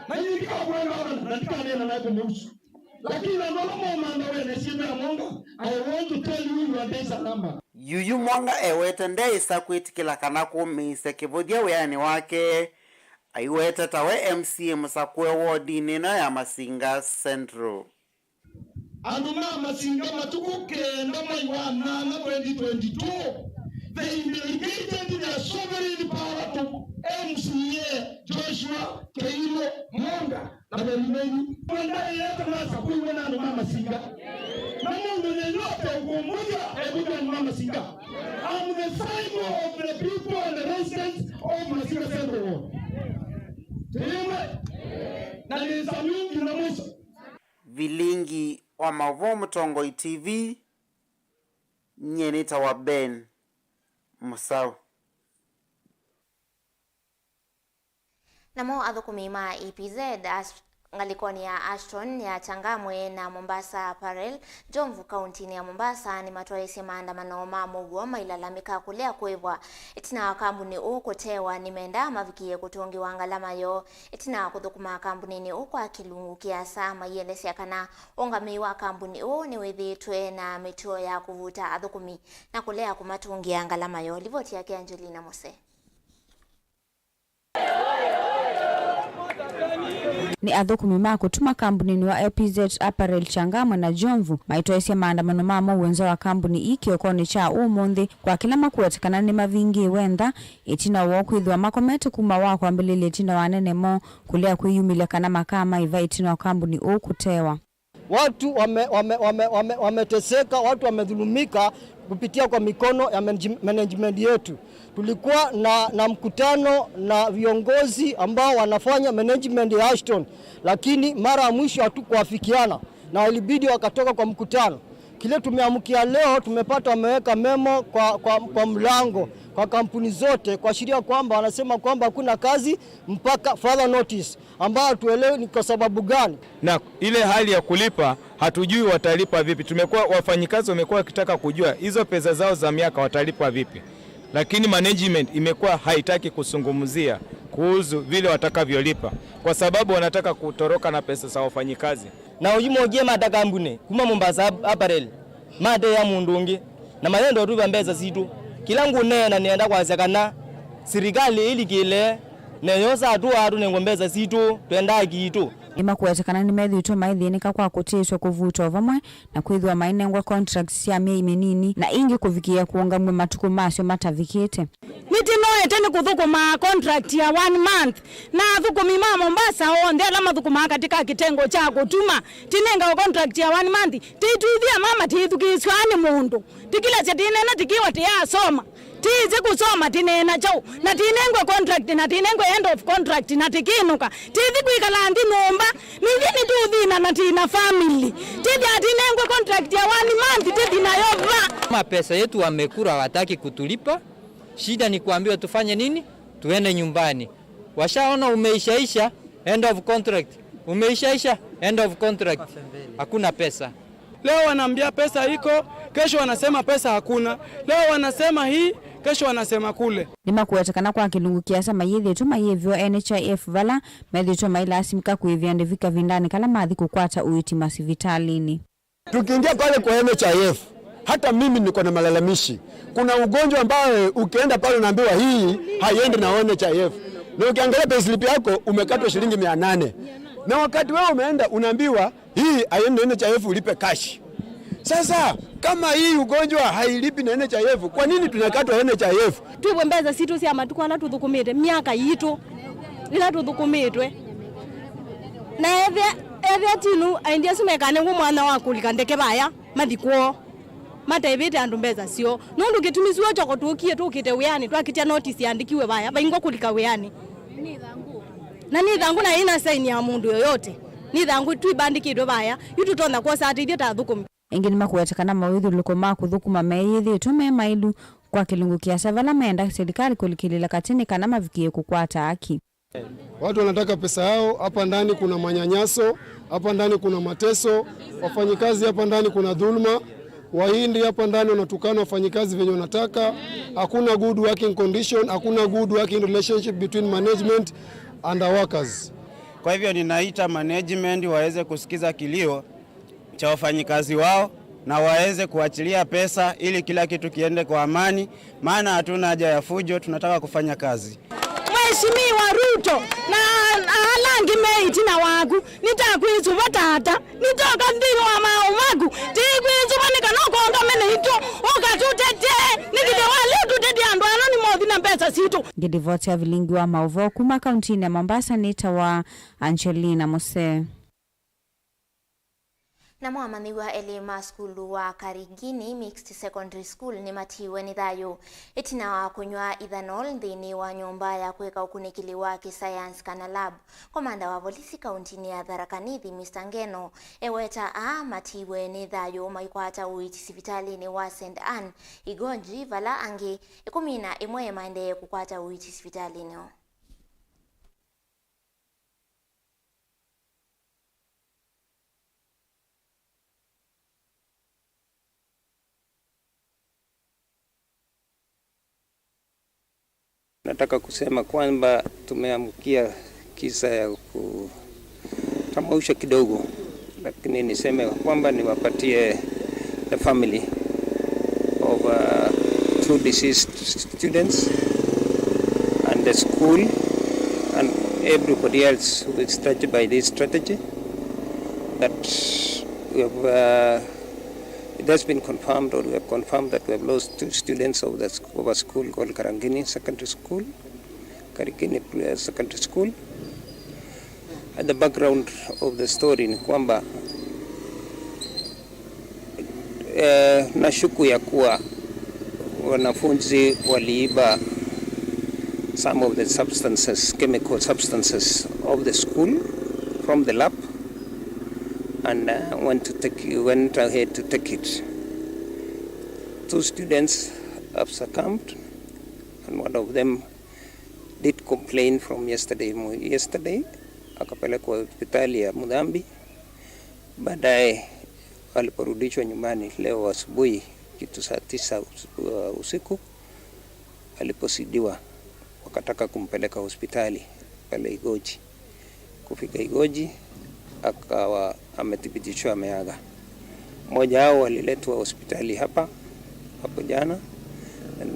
Na inyuĩ ndikakwĩa ngavana na ndikaneena naye kũmũusu. Lakini andũ ala momantha wene syĩtwa ya Monga, I want to tell you, your days are numbered. Yuyu Mwanga ewete ndeĩsa kwĩtĩkĩla kana kũmĩĩsya kĩvũthya wĩanĩ wake. Aiwete tawe M C A mũsakũe wodinĩ ĩno ya Masinga Central. Andũ ma Masinga, matukũ kenda mwai wa nyanya twenty twenty-two, they delegated their sovereign power to M C A Joshua Keilo Monga na Belimeni. Mwendaĩete masakũiwe na andũ ma Masinga. Na mũndũ yeyote ũkũmbũthya ekũthya andũ ma Masinga. I'm the symbol of the people and the residents of Masinga Central Ward. Tĩmwe. Na nĩsamyu nginya mwisho. Vilingi wa maũvoo Mũtongoi T V, nyie nĩtawa Ben Mũsaũ. Namo athũkũmi ma E P Z Ash-, ngalĩkonĩ ya Ashton ya Changamwe na Mombasa Apparel, Jomvu, kauntinĩ ya Mombasa, nĩmatwaĩsye maandamano ma mũuo mailalamĩka kũlea kũĩvwa ĩtina wa kambuni ũũ kũtewa. Nĩmenda mavikie kũtũngĩwa ngalama yoo ĩtina wa kũthũkũma kambuninĩ ũũ kwa kĩlungu kĩasa, maielesya kana ũngamĩi wa kambuni ũũ nĩwĩthĩĩtwe na mĩtuo ya kũvuta athũkũmi na kũlea kũmatũngĩa ngalama yoo. Livoti yake Angelina Mose. Nĩ athũkũmi ma kũtuma kambuninĩ wa A P Z Apparel Changamwe na Jomvu maitwaĩsye maandamano ma mũuo nza wa kambuni ii kĩokonĩ kya ũmũnthĩ, kwa kĩla makwete kana nĩmavingĩĩwe ntha ĩtina woo kwĩthĩwa makomete kuma wa kwambĩlĩlya ĩtina wa anene moo kũlea kwĩyumĩlya kana makaa maĩva ĩtina wa kambuni ũũ kũtewa. Watu wame-, wame-, wame-, wame-, wameteseka, watu wamedhulumika kupitia kwa mikono ya manage-, management yetu. Tulikuwa na, na mkutano na viongozi ambao wanafanya management ya Ashton, lakini mara ya mwisho hatukuafikiana na ilibidi wakatoka kwa mkutano. Kile tumeamkia leo, tumepata wameweka memo kwa, kwa, kwa mlango, kwa kampuni zote, kuashiria kwamba wanasema kwamba hakuna kazi mpaka further notice, ambayo hatuelewi ni kwa sababu gani. Na ile hali ya kulipa, hatujui watalipa vipi. Tumekuwa, wafanyikazi wamekuwa wakitaka kujua hizo pesa zao za miaka watalipwa vipi. Lakini management imekuwa haitaki kuzungumzia kuhusu vile watakavyolipa, kwa sababu wanataka kutoroka na pesa za wafanyikazi. Na ũyu mũgie mata kambunĩ kuma Mombasa Ap-, Apparel, mateea mũndũ ũngĩ, na mayenda ũtũva mbesa sitũ. Kĩla ngũneena nĩenda kwasya kana sirikali ĩlikĩle, na yosa atũa tũnengwe mbesa sitũ, twendaa kiitũ. Nĩmakwete kana nĩmethĩĩtwe maithĩnĩka kwa kũtĩĩtwe kũvutwa vamwe na kwĩthĩwa mainengwa contracts sya myei mĩnini na ingĩ kũvikĩĩa kũũngamw'a matukũ masyo matavikĩte. Nĩtinoete nĩ kũthũkũmaa contract ya one month, na athũkũmi ma Mombasa onthe ala mathũkũmaa katĩ ka kĩtengo kya kũtuma tinengawa contract ya one month. Tĩitwĩthĩa mama tĩithukĩĩswaa nĩ mũndũ, tikilasya tĩneena tikiwa tĩyasoma, tiĩsĩ kũsoma tĩneena kyaũ, na tinengwe contract, na tinengwe end of contract, na tikinũka. Tithi kwĩkala nthĩ nyũmba, nithyĩ nĩtũthĩna na tina family. Tithya tinengwe contract ya one month, tĩthi nayo va? Mapesa yetu wamekula, hawataki kutulipa. Shida ni kuambiwa tufanye nini? Tuende nyumbani. Washaona umeishaisha, end of contract. Umeishaisha, end of contract. Hakuna pesa. Leo wanaambia pesa iko, kesho wanasema pesa hakuna. Leo wanasema hii, kesho wanasema kule. Nĩmakwete kana kwa kĩlungu kĩasa mayĩthĩtwe mayĩvĩwa N H I F vala methĩtwe mailasimika kũĩvĩa ndĩvi kavindanĩ kala mathi kũkwata ũiiti masivitalĩnĩ. Tukiingia pale kwa N H I F, Hata mimi niko na malalamishi. Kuna ugonjwa ambayo ukienda pale unaambiwa hii haiendi na N H I F. Na ukiangalia payslip yako umekatwa shilingi mia nane. Na wakati wewe umeenda unaambiwa hii haiendi na N H I F, ulipe cash. Sasa kama hii ugonjwa hailipi na N H I F, kwa nini tunakatwa N H I F? Twĩw'e mbesa sitũ sya matukũ ala tũthũkũmĩte, myaka yitũ ĩla tũthũkũmĩtwe. Na ethĩa, ethĩa tinu aindi asu mekanengwa mwanya wa kũlika ndeke vaya mathi kwoo, matevĩte andũ mbesa syoo. Nũndũ kĩtumi suo kyoko tũkie tũkĩte wĩanĩ, twakĩtya notisi yandĩkiwe vaya, vaingwa kũlika wĩanĩ. Na nĩ ĩthangũ na ĩna saini ya mũndũ yoyote. Nĩ ĩthangũ twĩbandĩkĩtwe vaya, yu tũtonya kwosa atĩithye ta athũkũmi. Ĩngĩ nĩmakũweta kana mawĩthyũlũlũko ma kũthũkũma meeyĩthĩĩtwe me maĩlu kwa kĩlungu kĩasa vala meenda silikalĩ kũlikĩlĩla katĩ nĩ kana mavikĩe kũkwata haki. Watu wanataka pesa yao. Hapa ndani kuna manyanyaso, hapa ndani kuna mateso, wafanyikazi hapa ndani kuna dhuluma, Wahindi hapa ndani wanatukana wafanyikazi venye wanataka. Hakuna good working condition, hakuna good working relationship between management and the workers. Kwa hivyo ninaita management waweze kusikiza kilio cha wafanyikazi wao na waweze kuachilia pesa ili kila kitu kiende kwa amani, maana hatuna haja ya fujo, tunataka kufanya kazi. Mheshimiwa Ruto na ala angĩ me ĩtina waku, nĩtakwĩsũva tata, nĩtoka nthĩnĩ wa maaũ maku, tĩkwĩsũva nĩ kana ũkaũngame naitũ, ũkatũtetee, nĩkĩthĩ walea ũtũtetee andũ ala nĩmothi na mbesa sitũ. Ngĩlivoti ya vilingi wa maũvoo kuma kauntinĩ ya Mombasa nĩtawa Angelina Mose. Namo amanyĩw'a elĩ ma sukulu wa Karigini Mixed Secondary School nĩmatiiwe nĩ thayũ ĩtina wa kũnyw'a ethanol nthĩnĩ wa nyũmba ya kwĩka ũkunĩkĩli wa kĩsayansi kana lab. Komanda wa volisi kauntinĩ ya Tharaka Nithi, Mister Ngeno, eweta aa matiiwe nĩ thayũ maikwata ũiiti sivitalĩnĩ wa Saint Anne Igonji, vala angĩ ĩkũmi na ĩmwe maendee kũkwata ũiiti sivitalĩnĩ ũũ. Nataka kusema kwamba tumeamkia kisa ya kutamausha kidogo, lakini niseme kwamba niwapatie the family of, uh, two deceased students and the school and everybody else who is touched by this strategy that we have, uh, it has been confirmed, or we have confirmed that we have lost two students of the sc-, of a school called Karangini Secondary School, Karangini, uh, Secondary School. And the background of the story ni kwamba, eh, nashuku ya kuwa wanafunzi waliiba some of the substances, chemical substances of the school from the lab and, uh, went to take, went ahead to take it. Two students have succumbed and one of them did complain from yesterday mo-, yesterday, akapelekwa hospitali ya Mudhambi. Baadaye aliporudishwa nyumbani leo asubuhi kitu saa tisa us-, uh, usiku, aliposidiwa, wakataka kumpeleka hospitali pale Igoji. Kufika Igoji, akawa amethibitishwa ameaga. Mmoja wao aliletwa hospitali hapa hapo jana,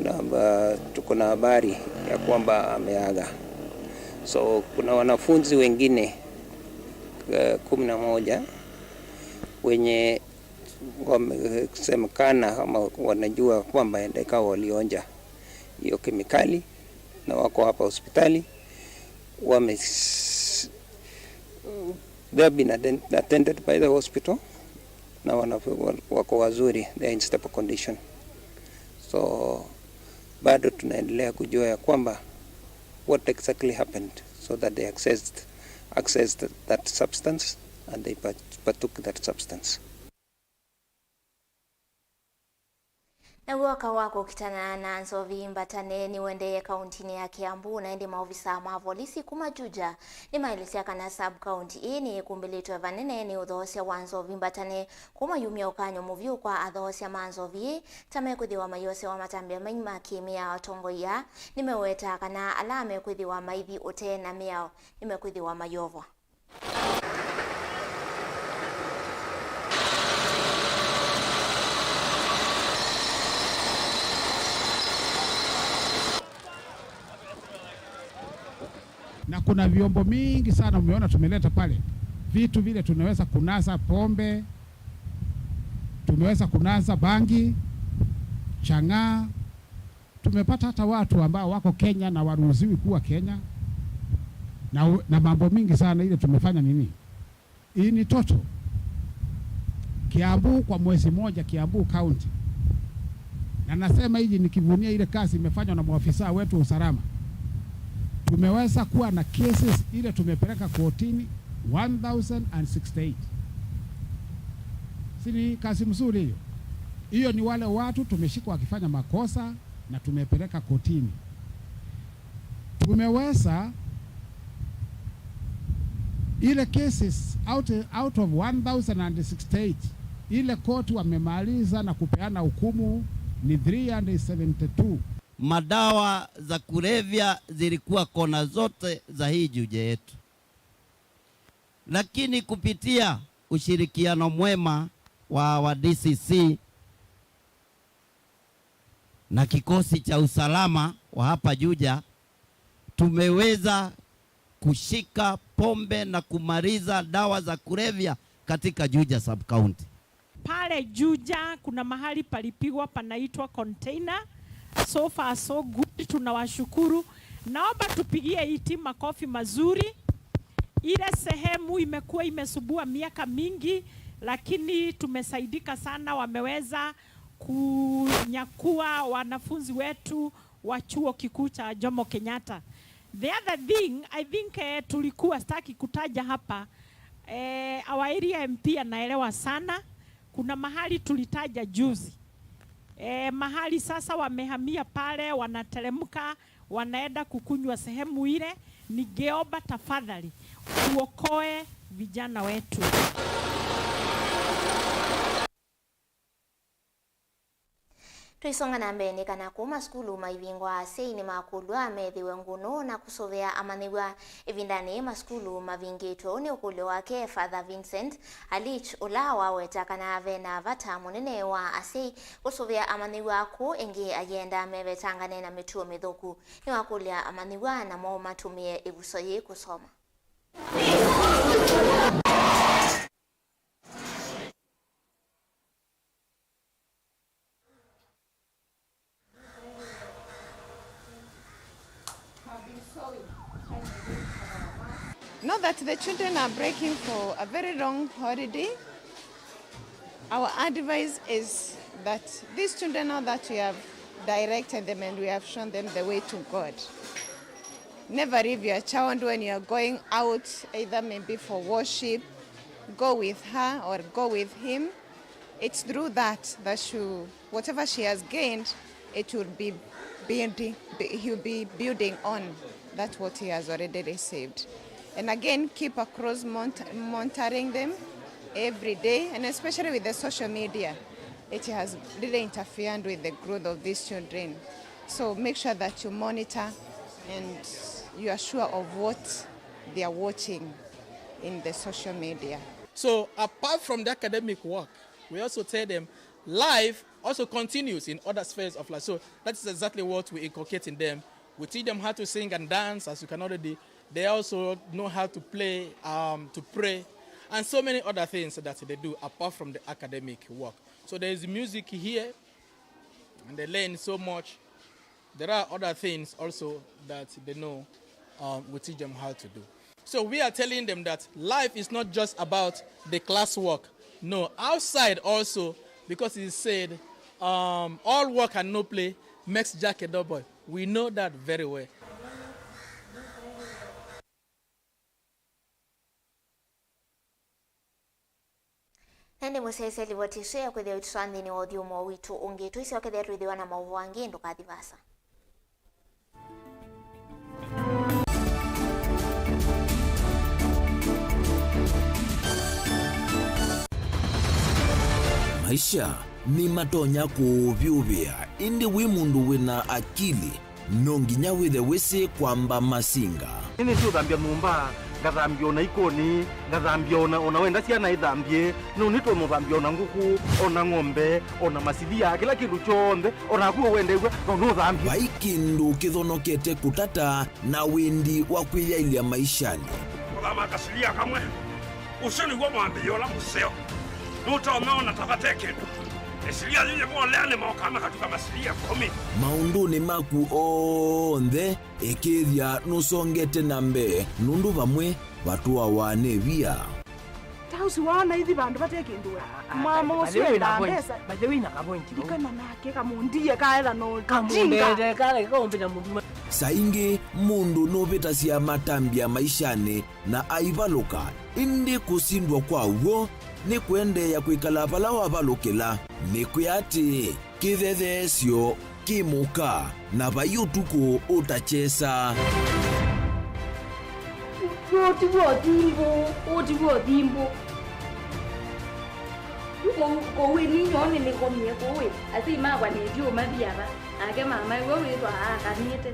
na, uh, tuko na habari ya kwamba ameaga. So, kuna wanafunzi wengine, uh, kumi na moja wenye wamesemekana ama wanajua kwamba endeka walionja hiyo kemikali na wako hapa hospitali. Wame-, they have been atten-, attended by the hospital na wana-, wako wazuri, they are in stable condition. So, bado tunaendelea kujua ya kwamba what exactly happened so that they accessed, accessed that substance and they part-, partook that substance. Naw'o ũka wa kũkitana na nzovi mbatane nĩũendeee kauntinĩ ya Kiambu, na ĩndĩ maovisa ma volisi kuma Juja nĩmaelesya kana sub-county ĩĩ nĩyĩkumbĩlĩtwe vanene nĩ ũthoosya wa nzovi mbatane, kũmayumya ũkany'o mũvyũ kwa athoosya ma nzovi ĩĩ, ta mekwĩthĩwa maiosewa matambya maingĩ ma kĩmĩao. Atongoi aa nĩmewetaa kana ala mekwĩthĩwa maithi ũtee na mĩao nĩmekwĩthĩwa mayovwa. Na kuna vyombo mingi sana umeona tumeleta pale, vitu vile tunaweza kunasa, pombe, tumeweza kunasa bangi, chang'aa. Tumepata hata watu ambao wako Kenya na waruhusiwi kuwa Kenya, na, na mambo mingi sana ile tumefanya nini. In total, Kiambu kwa mwezi moja, Kiambu County, na nasema hivi nikivunia ile kazi imefanywa na maofisa wetu wa usalama, tumeweza kuwa na cases ile tumepeleka kotini one thousand and sixty-eight. Si ni kazi mzuri hiyo? Hiyo ni wale watu tumeshikwa wakifanya makosa na tumepeleka kotini. Tumeweza ile cases out, out of one thousand and sixty-eight, ile koti wamemaliza na kupeana hukumu ni three hundred seventy-two. Madawa za kulevya zilikuwa kona zote za hii Juja yetu, lakini kupitia ushirikiano mwema wa, wa D C C na kikosi cha usalama wa hapa Juja, tumeweza kushika pombe na kumaliza dawa za kulevya katika Juja sub-county. Pale Juja kuna mahali palipigwa panaitwa Container. So far so good, tunawashukuru. Naomba tupigie hii timu makofi mazuri. Ile sehemu imekuwa imesumbua miaka mingi, lakini tumesaidika sana, wameweza kunyakua wanafunzi wetu wa chuo kikuu cha Jomo Kenyatta. The other thing, I think, eh, tulikuwa, sitaki kutaja hapa, eh, our area M P anaelewa sana. Kuna mahali tulitaja juzi. Eh, mahali sasa wamehamia pale, wanateremka, wanaenda kukunywa sehemu ile. Ningeomba tafadhali, tuokoe vijana wetu. Tũisonga na mbee nĩ kana kũu masukulu maivingwa, asyai nĩmakũlw'a methĩwe ngũnũ na kũsũvĩa amanyĩw'a. Ĩvindanĩ yĩĩ masukulu mavingĩtwe. Ũũ nĩ ũkũlyo wake Father Vincent Alich, ũla waweta kana ve na vata mũnene wa asyai kũsũvĩa amanyĩw'a kũu, ĩngĩ ayenda mevetangane na mĩtuo mĩthũku. Nĩwakũlya amanyĩw'a namo matũmĩe ĩvuso yĩĩ kũsoma. Now that the children are breaking for a very long holiday, our advice is that these children, now that we have directed them and we have shown them the way to God, never leave your child when you are going out, either maybe for worship, go with her or go with him. It's through that that you, whatever she has gained, it will be building, be- he'll be building on that what he has already received. And again, keep a close mont- monitoring them every day, and especially with the social media, it has really interfered with the growth of these children. So make sure that you monitor and you are sure of what they are watching in the social media. So apart from the academic work, we also tell them life also continues in other spheres of life. So that is exactly what we inculcate in them. We teach them how to sing and dance, as you can already. They also know how to play, um, to pray, and so many other things that they do apart from the academic work. So there is music here, and they learn so much. There are other things also that they know, um, we teach them how to do. So we are telling them that life is not just about the classwork. No, outside also, because it is said, um, "All work and no play makes Jack a dull boy." We know that very well. Na nĩ mũsyaĩĩsya livoti ĩsu ya kwĩthĩwa ĩtũtwaa nthĩnĩ wa ũthyũmũo witũ ũngĩ. Twĩsyoka ethĩwa twĩthĩwa na maũvoo angĩ, ndũkathi vaasa. Maisha nĩmatonya kũũvyũvĩa, ĩndĩ wĩ mũndũ wĩ na akili, no nginya wĩthe wĩsĩ kwamba masinga. Nĩnĩsĩ ũthambya nyũmba, Ngathambia o na ikũni, ngathambia o na, o na wenda syana ithambie, nũnĩtwe mũthambia o na ngũkũ, o na ng'ombe, o na masilia, kĩla kĩndũ kyonthe, o naku ũwendew'a, no nũthambie. Vai kĩndũ kĩthonokete kũtata na wĩndi wa kwĩyaĩlya maishanĩ. Kũthama kasilia kamwe, ũsu nĩw'o mwambĩlĩo ũla mũseo. Nũtonya ona ta vate kĩndũ. Ĩsilia yĩyĩ volea nĩmokaa makatuka masilia ĩkũmi. Maũndũnĩ maku onthe, ĩkĩĩthya nũsongete na mbee, nũndũ vamwe vatũawa nĩ via. Ta ũsu waona ithi vandũ vate kĩndũ we. Ah, mama ũsu by the way, endaa mbesa. By the way, na kapointi vau. Ndikana nake kamũndie kaetha no kamũndete, kale kaũmbĩta mũndũ. Saa ingĩ mũndũ nũvĩtasya matambya maishanĩ na aivalũka, ĩndĩ kũsindwa kwa w'o nĩ kũendeea kwĩkala vala wavalũkĩla. Nĩkwĩa atĩĩ, kĩthetheesyo kĩ mũka, na vai ũtukũ ũtakyesa. Ũũ ti w'o thimbũ, ũũ ti w'o thimbũ. Kũu, kũu ĩ ninyoo nĩnĩkomie kũu ĩ, asyai makwa nĩtyo mathiava, nake mama ĩwe wĩthwa aakanĩte.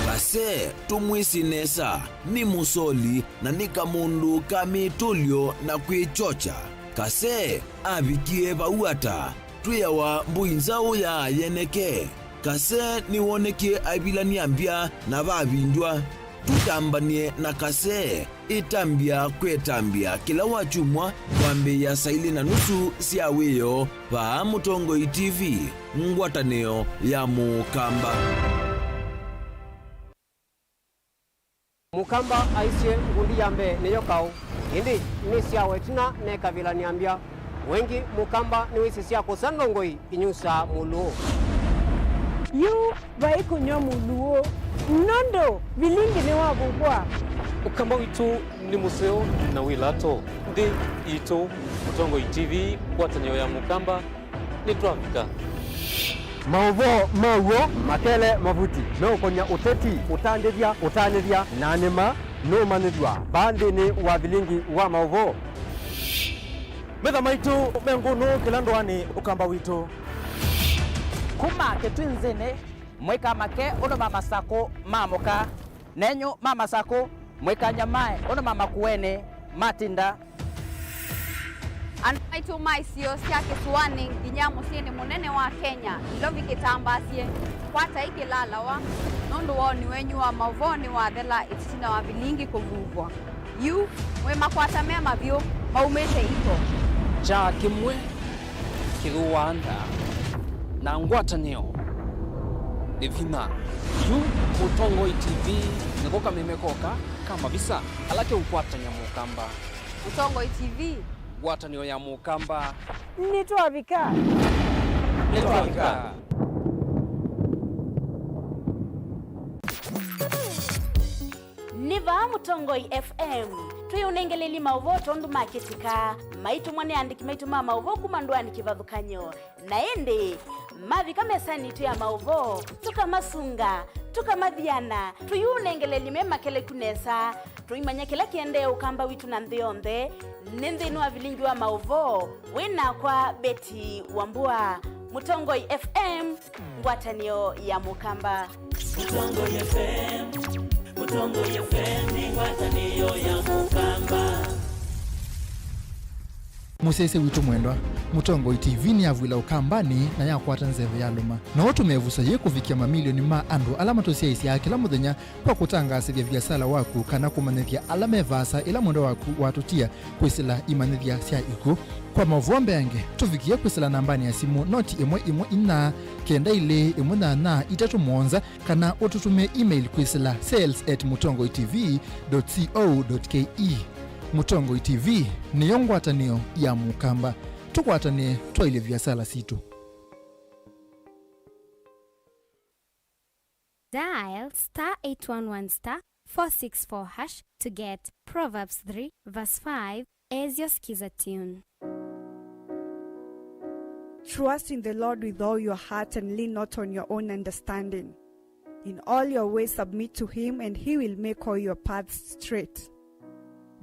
Kase, tũmwĩsĩ nesa, nĩ mũsoli na nĩ kamũndũ ka mĩtũlyo na kwĩkyokya. Kase avikie vau ata? Twĩawa mbũi nzaũ ya yeneke. Kase nĩwonekie aivilany'a mbya na vavindw'a. Tũtambany'e na Kase. Ĩtambya kwĩ ĩtambya kĩla wakyumwa kwambĩĩa saa ilĩ na nusu sya wĩoo vaa Mũtongoi T V, ngwatanĩo ya Mũkamba. Mũkamba aisye ngundi ya mbee nĩyo kaũ, ĩndĩ nĩsyawa ĩtina nekavilany'a mbya. Wengĩ Mũkamba nĩwĩsĩ sya kũsa ndongoi inyusaa mũlũũ. Yu vai kũnyw'a mũlũũ, nũndũ vilingi nĩwavuvwa. Ũkamba witũ nĩ mũseo na wĩ lato. Nthĩ yitũ, Mũtongoi T V, ngwatanĩo ya Mũkamba, nĩtwavika. Maũvoo ma w'o makele mavuti meũkonya ũteti, ũtandĩthya, ũtanĩthya, na nĩma nũmanyĩthw'a vaa nthĩnĩ wa vilingi wa maũvoo. Metha maitũ me ngũnũ kĩla ndũanĩ Ũkamba witũ. Kuma Kĩtwinzĩnĩ, mũikamake ũndũ ma Masakũ maamũka, nenyu ma Masakũ, mũikanyamae ũndũ ma Makuenĩ matinda. Andũ maitũ ma isio sya kĩsũanĩ nginya mũsyĩnĩ mũnene wa Kenya, Nairobi kĩtambaasye, kwatai kĩlalawa, nũndũ woni wenyu wa maũvoo nĩwathela ĩtina wa vilingi kũvuvwa. Yu, mwĩ makwata me mavyũ, maumĩte iko. Kyaa kĩmwe kĩthũaa nda, na ngwatanĩo nĩ vinya. Yu, Mũtongoi T V nĩko kameme koka ka mavisa ala keũkwatany'a Mũkamba. Mũtongoi T V. Ngwatanĩo ya Mũkamba. Nĩtwavika. Nĩtwavika. Nĩ vaa Mũtongoi F M. Twĩũnengeleli maũvoo tondũ makĩtĩka. Maitũmwa nĩ aandĩki maitũ ma maũvoo kuma ndũanĩ kĩvathũkany'o. Na ĩndĩ, mavika mesanĩ yitũ ya maũvoo, tũkamasunga, tũkamathiana, tũyĩũnengeleli me makeleku nesa. Tũimanya kĩla kĩendee Ũkamba witũ na nthĩ yonthe, nĩ nthĩnĩ wa vilingi wa maũvoo, wĩ nakwa Betty Wambua, Mũtongoi F M, ngwatanĩo ya Mũkamba. Mũtongoi F M, Mũtongoi F M nĩ ngwatanĩo ya Mũkamba. Mũsyaĩĩsya witũ mwendwa, Mũtongoi T V nĩyavw'ĩla Ũkambanĩ na yakwata nzeve yalũma. No ũtũme ĩvuso yĩĩ kũvikĩa mamilioni ma andũ ala matũsyaĩĩsyaa kĩla mũthenya kwa kũtangaasĩthya viasala waku kana kũmanyĩthya ala me vaasa ĩla mwendwa waku watũtia kwĩsĩla imanyĩthya sya ikw'ũ. Kwa maũvoo mbeange, tũvikĩe kwĩsĩla nambanĩ ya simũ noti ĩmwe ĩmwe inya kenda ilĩ ĩmwe nyanya itatũ mũonza, kana ũtũtũmĩe email kwĩsĩla sales at mũtongoi T V dot co dot K E. Mũtongoi T V nĩyo ngwatanĩo ya Mũkamba. Tũkwatanĩe twaĩlye viasala sitũ. Dial star eight one one star four six four hash to get Proverbs three verse five as your Skiza tune. Trust in the Lord with all your heart and lean not on your own understanding. In all your ways submit to him, and he will make all your paths straight.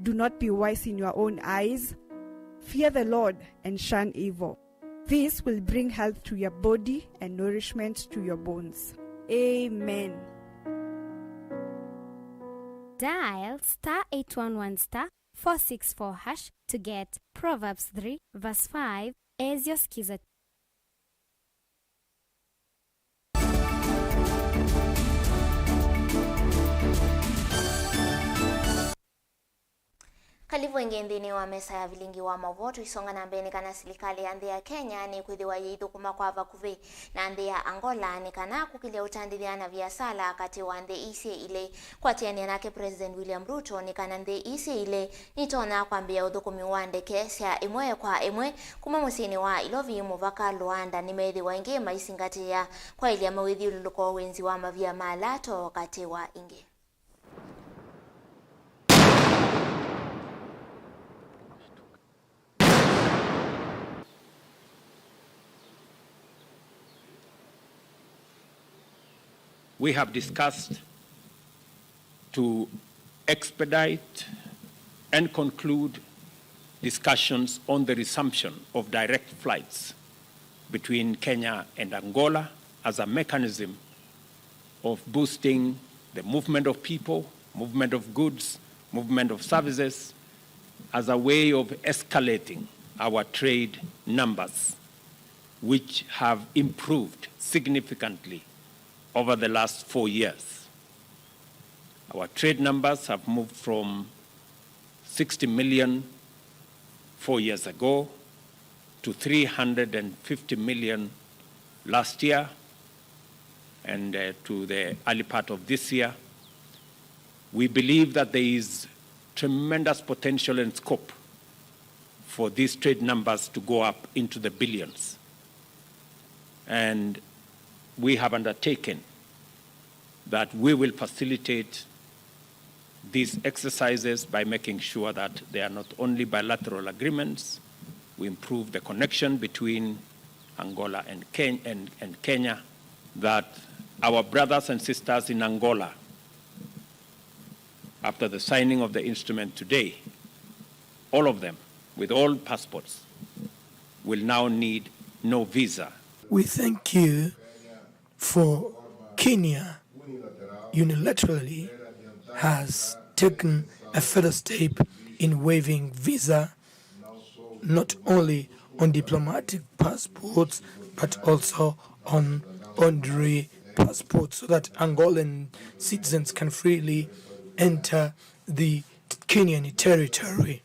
Do not be wise in your own eyes. Fear the Lord and shun evil. This will bring health to your body and nourishment to your bones. Amen. Dial star eight one one star four six four hash to get Proverbs three verse five as your Skiza. Karibu ĩngĩ nthĩnĩ wa mesa ya vilingi wa maũvoo. Tũisonga na mbee nĩ kana silikalĩ ya nthĩ ya Kenya nĩkwĩthĩwa yĩithũkũma kwa vakuvĩ na nthĩ ya Angola nĩ kana kũkĩlya ũtandĩthya na viasala katĩ wa nthĩ ii syĩ ilĩ. Kũatĩanĩa nake President William Ruto nĩ kana nthĩ ii syĩ ilĩ nitonya kwambĩĩa ũthũkũmi wa ndeke sya ĩmwe kwa ĩmwe kuma mũsyĩnĩ wa Ilovi mũvaka Luanda nĩmeĩthĩwa ĩngĩ maisingatĩĩa kwaĩlya mawĩthyũlũlũko wĩnzi wa mavia ma lato katĩ wa ingĩ. We have discussed to expedite and conclude discussions on the resumption of direct flights between Kenya and Angola as a mechanism of boosting the movement of people, movement of goods, movement of services, as a way of escalating our trade numbers, which have improved significantly over the last four years. Our trade numbers have moved from sixty million four years ago to three hundred and fifty million last year and, uh, to the early part of this year. We believe that there is tremendous potential and scope for these trade numbers to go up into the billions. And we have undertaken that we will facilitate these exercises by making sure that they are not only bilateral agreements, we improve the connection between Angola and Ken-, and, and Kenya, that our brothers and sisters in Angola, after the signing of the instrument today, all of them, with all passports, will now need no visa. We thank you for Kenya unilaterally has taken a further step in waiving visa not only on diplomatic passports but also on ordinary passports so that Angolan citizens can freely enter the Kenyan territory.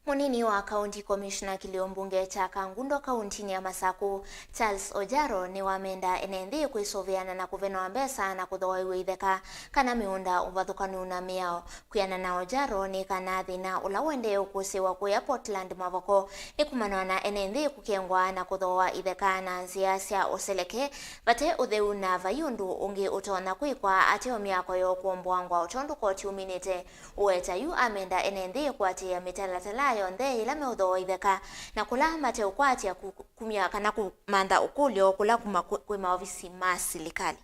Mũnini wa County Commissioner kĩlĩo mbunge kya Kangundo kauntinĩ ya Masaku, Charles Ojaro, nĩwamenda ene nthĩ kwĩsũvĩana na kũvenoa mbesa na kũthooew'a itheka kana mĩũnda ũvathũkanu na mĩao. Kwĩanana na Ojaro, nĩ kana thĩna ũla ũendee ũkũsĩĩwa kũya Portland Mavoko nĩ kumana na ene nthĩ kũkengwa na kũthooa itheka na nzĩa sya ũseleke vate ũtheu na vai ũndũ ũngĩ ũtonya kwĩkwa ate o myako yoo kũomboangwa, o tondũ koti ũminĩte. Ũweta yu amenda ene nthĩ kũatĩĩa mĩtalatala yonthe yĩla meũthooa itheka na kũla mateũkwatya ku-, kumya kana kũmantha ũkũlyo kũla kuma kwĩ, kwĩ maovisi ma silikalĩ.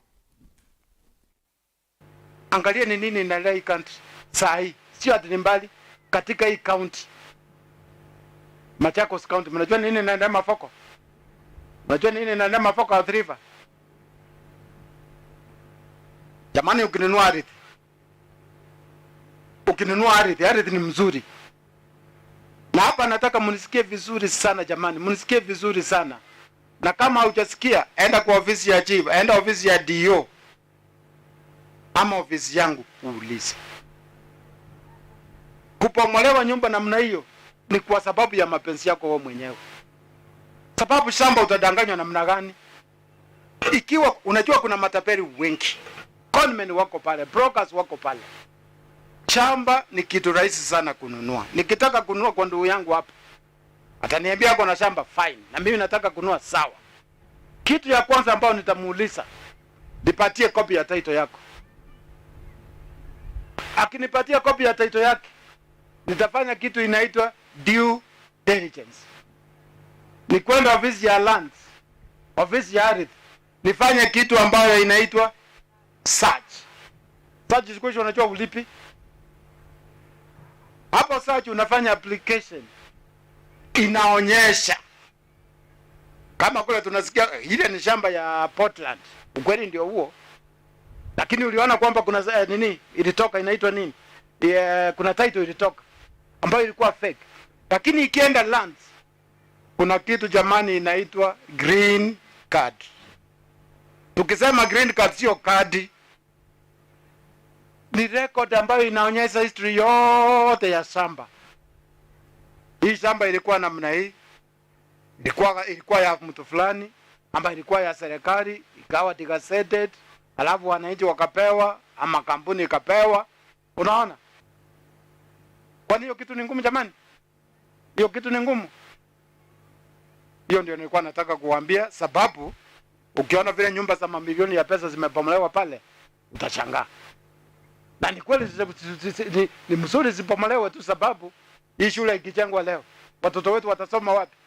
Angalieni nini inaendelea hii country saa hii, sio ati ni mbali, katika hii county, Machakos County. Mnajua nini inaendelea Mavoko? Mnajua nini inaendelea Mavoko, Athi River? Jamani, ukinunua ardhi, ukinunua ardhi, ardhi ni mzuri. Na hapa nataka munisikie vizuri sana jamani, munisikie vizuri sana. Na kama haujasikia, enda kwa ofisi ya chief, enda ofisi ya D O ama ofisi yangu uulize. Kupomolewa nyumba namna hiyo ni kwa sababu ya mapenzi yako wewe mwenyewe. Sababu shamba utadanganywa namna gani? Ikiwa unajua kuna matapeli wengi, conmen wako pale, brokers wako pale. Shamba ni kitu rahisi sana kununua. Nikitaka kununua kwa ndugu yangu hapa, ataniambia ako na shamba, fine. Na mimi nataka kununua, sawa. Kitu ya kwanza ambayo nitamuuliza, nipatie copy ya title yako. Akinipatia copy ya title yake, nitafanya kitu inaitwa due diligence. Ni kwenda ofisi ya lands, ofisi ya ardhi, nifanye kitu ambayo inaitwa search. Search siku hizi unajua ulipi? Hapo search unafanya application, inaonyesha Kama kule tunasikia, eh, ile ni shamba ya Portland. Ukweli ndio huo. Lakini uliona kwamba kuna, eh, nini ilitoka, inaitwa nini? Eh, kuna title ilitoka ambayo ilikuwa fake. Lakini ikienda lands, kuna kitu jamani inaitwa green card. Tukisema green card sio kadi. Ni record ambayo inaonyesha history yote ya shamba. Hii shamba ilikuwa namna hii. Ilikuwa, ilikuwa ya mtu fulani, ama ilikuwa ya serikali, ikawa degazetted, alafu wananchi wakapewa, ama kampuni ikapewa. Unaona? Kwani hiyo kitu ni ngumu jamani? Hiyo kitu ni ngumu? Hiyo ndio nilikuwa nataka kuwaambia, sababu ukiona vile nyumba za mamilioni ya pesa zimebomolewa pale, utashangaa. Na ni kweli zi-, zi-, zi-, zi-, ni, ni mzuri zibomolewe tu, sababu hii shule ikijengwa leo, watoto wetu watasoma wapi?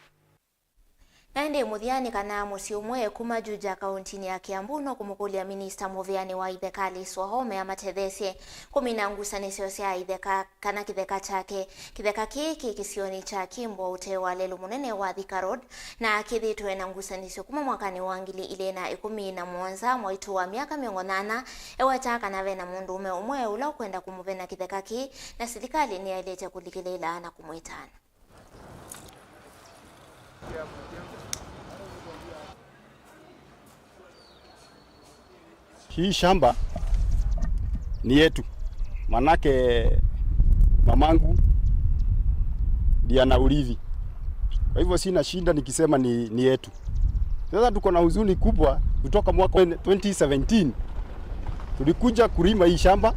Na ĩndĩ mũthya nĩ kana mũsyĩ ũmwe kuma Juja kaũntinĩ ya Kiambu no kũmũkũlya minista mũvĩanĩ wa itheka Alice Wahome amatetheesye kũmina ngusanĩsyo sya itheka kana kĩtheka kyake. Kĩtheka kĩĩ kĩ kĩsionĩ kya Kimbo ũtee wa lelũ mũnene wa Thika Road, na kĩthĩtwe na ngusanĩsyo kuma mwakanĩ wa ngili ilĩ na ĩkũmi na mũonza, mwaitũ wa myaka mĩongo nyanya ewetaa kana ve na mũndũũme ũmwe ũla ũkwenda kũmũvena kĩtheka kĩĩ, na silikalĩ nĩyaĩlĩte kũlikĩlĩĩla na kũmwĩtana. Hii shamba ni yetu, manake mamangu ndiye ana urithi. Kwa hivyo sina shida nikisema ni, ni yetu. Sasa tuko na huzuni kubwa kutoka mwaka wa twenty seventeen. Tulikuja kulima hii shamba,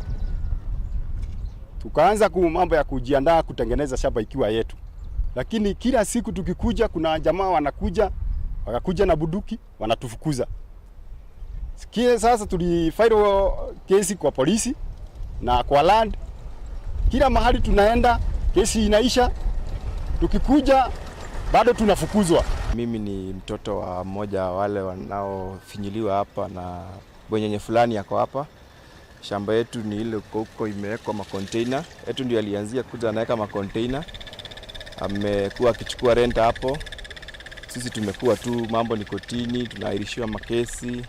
tukaanza ku-, mambo ya kujiandaa kutengeneza shamba ikiwa yetu. Lakini kila siku tukikuja, kuna jamaa wanakuja, wakakuja na bunduki, wanatufukuza. Sikie sasa, tulifile kesi kwa polisi na kwa land. Kila mahali tunaenda, kesi inaisha. Tukikuja, bado tunafukuzwa. Mimi ni mtoto wa mmoja wa wale wanaofinyiliwa hapa na bwenyenye fulani ako hapa. Shamba yetu ni ile uko huko imewekwa macontainer. Yetu ndio alianzia kuja anaweka macontainer. Amekuwa akichukua rent hapo. Sisi tumekuwa tu, mambo ni kotini, tunaahirishiwa makesi.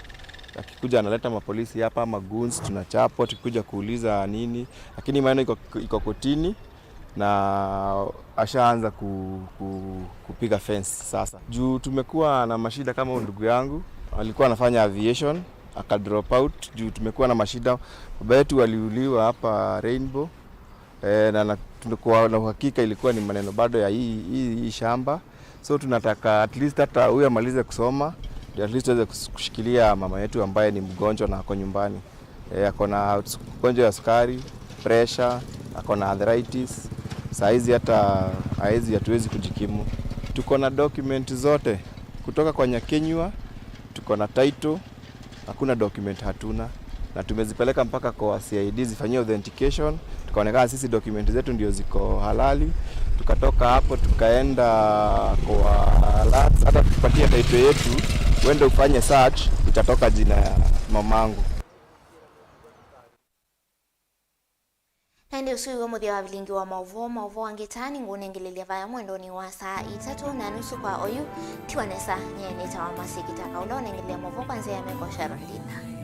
Akikuja analeta mapolisi hapa, magoons, tunachapwa, tukikuja kuuliza nini. Lakini maneno iko, iko kotini na ashaanza ku, ku, kupiga fence sasa. Juu tumekuwa na mashida kama huyu ndugu yangu, alikuwa anafanya aviation, aka drop out. Juu tumekuwa na mashida, baba yetu waliuliwa hapa Rainbow. E, na, na tulikuwa na uhakika ilikuwa ni maneno bado ya hii, hii, hii shamba. So tunataka at least hata huyu amalize kusoma, ndio at least tuweze kus-, kushikilia mama yetu ambaye ni mgonjwa na ako nyumbani. E, ako na ugonjwa ya sukari, pressure, ako na arthritis. Saa hizi hata haezi, hatuwezi kujikimu. Tuko na document zote kutoka kwa Nyakenyua, tuko na title, hakuna document hatuna. Na tumezipeleka mpaka kwa C I D zifanyie authentication, tukaonekana sisi document zetu ndio ziko halali. Tukatoka hapo tukaenda kwa lands, hata tukipatia title yetu, uende ufanye search, itatoka jina ya mamangu. Na ĩndĩ ũsu wĩw'o mũthya wa vilingi wa maũvoo. Maũvoo angĩ ta nĩngũũnengelelya vaya mwendonĩ wa saa itatũ na nusu kwa oyu. Tiwa nesa, nyie nĩtawa Mercy Kitaka, ũla ũnengelelya maũvoo kwa nzĩa ya meko Sharon Ndina.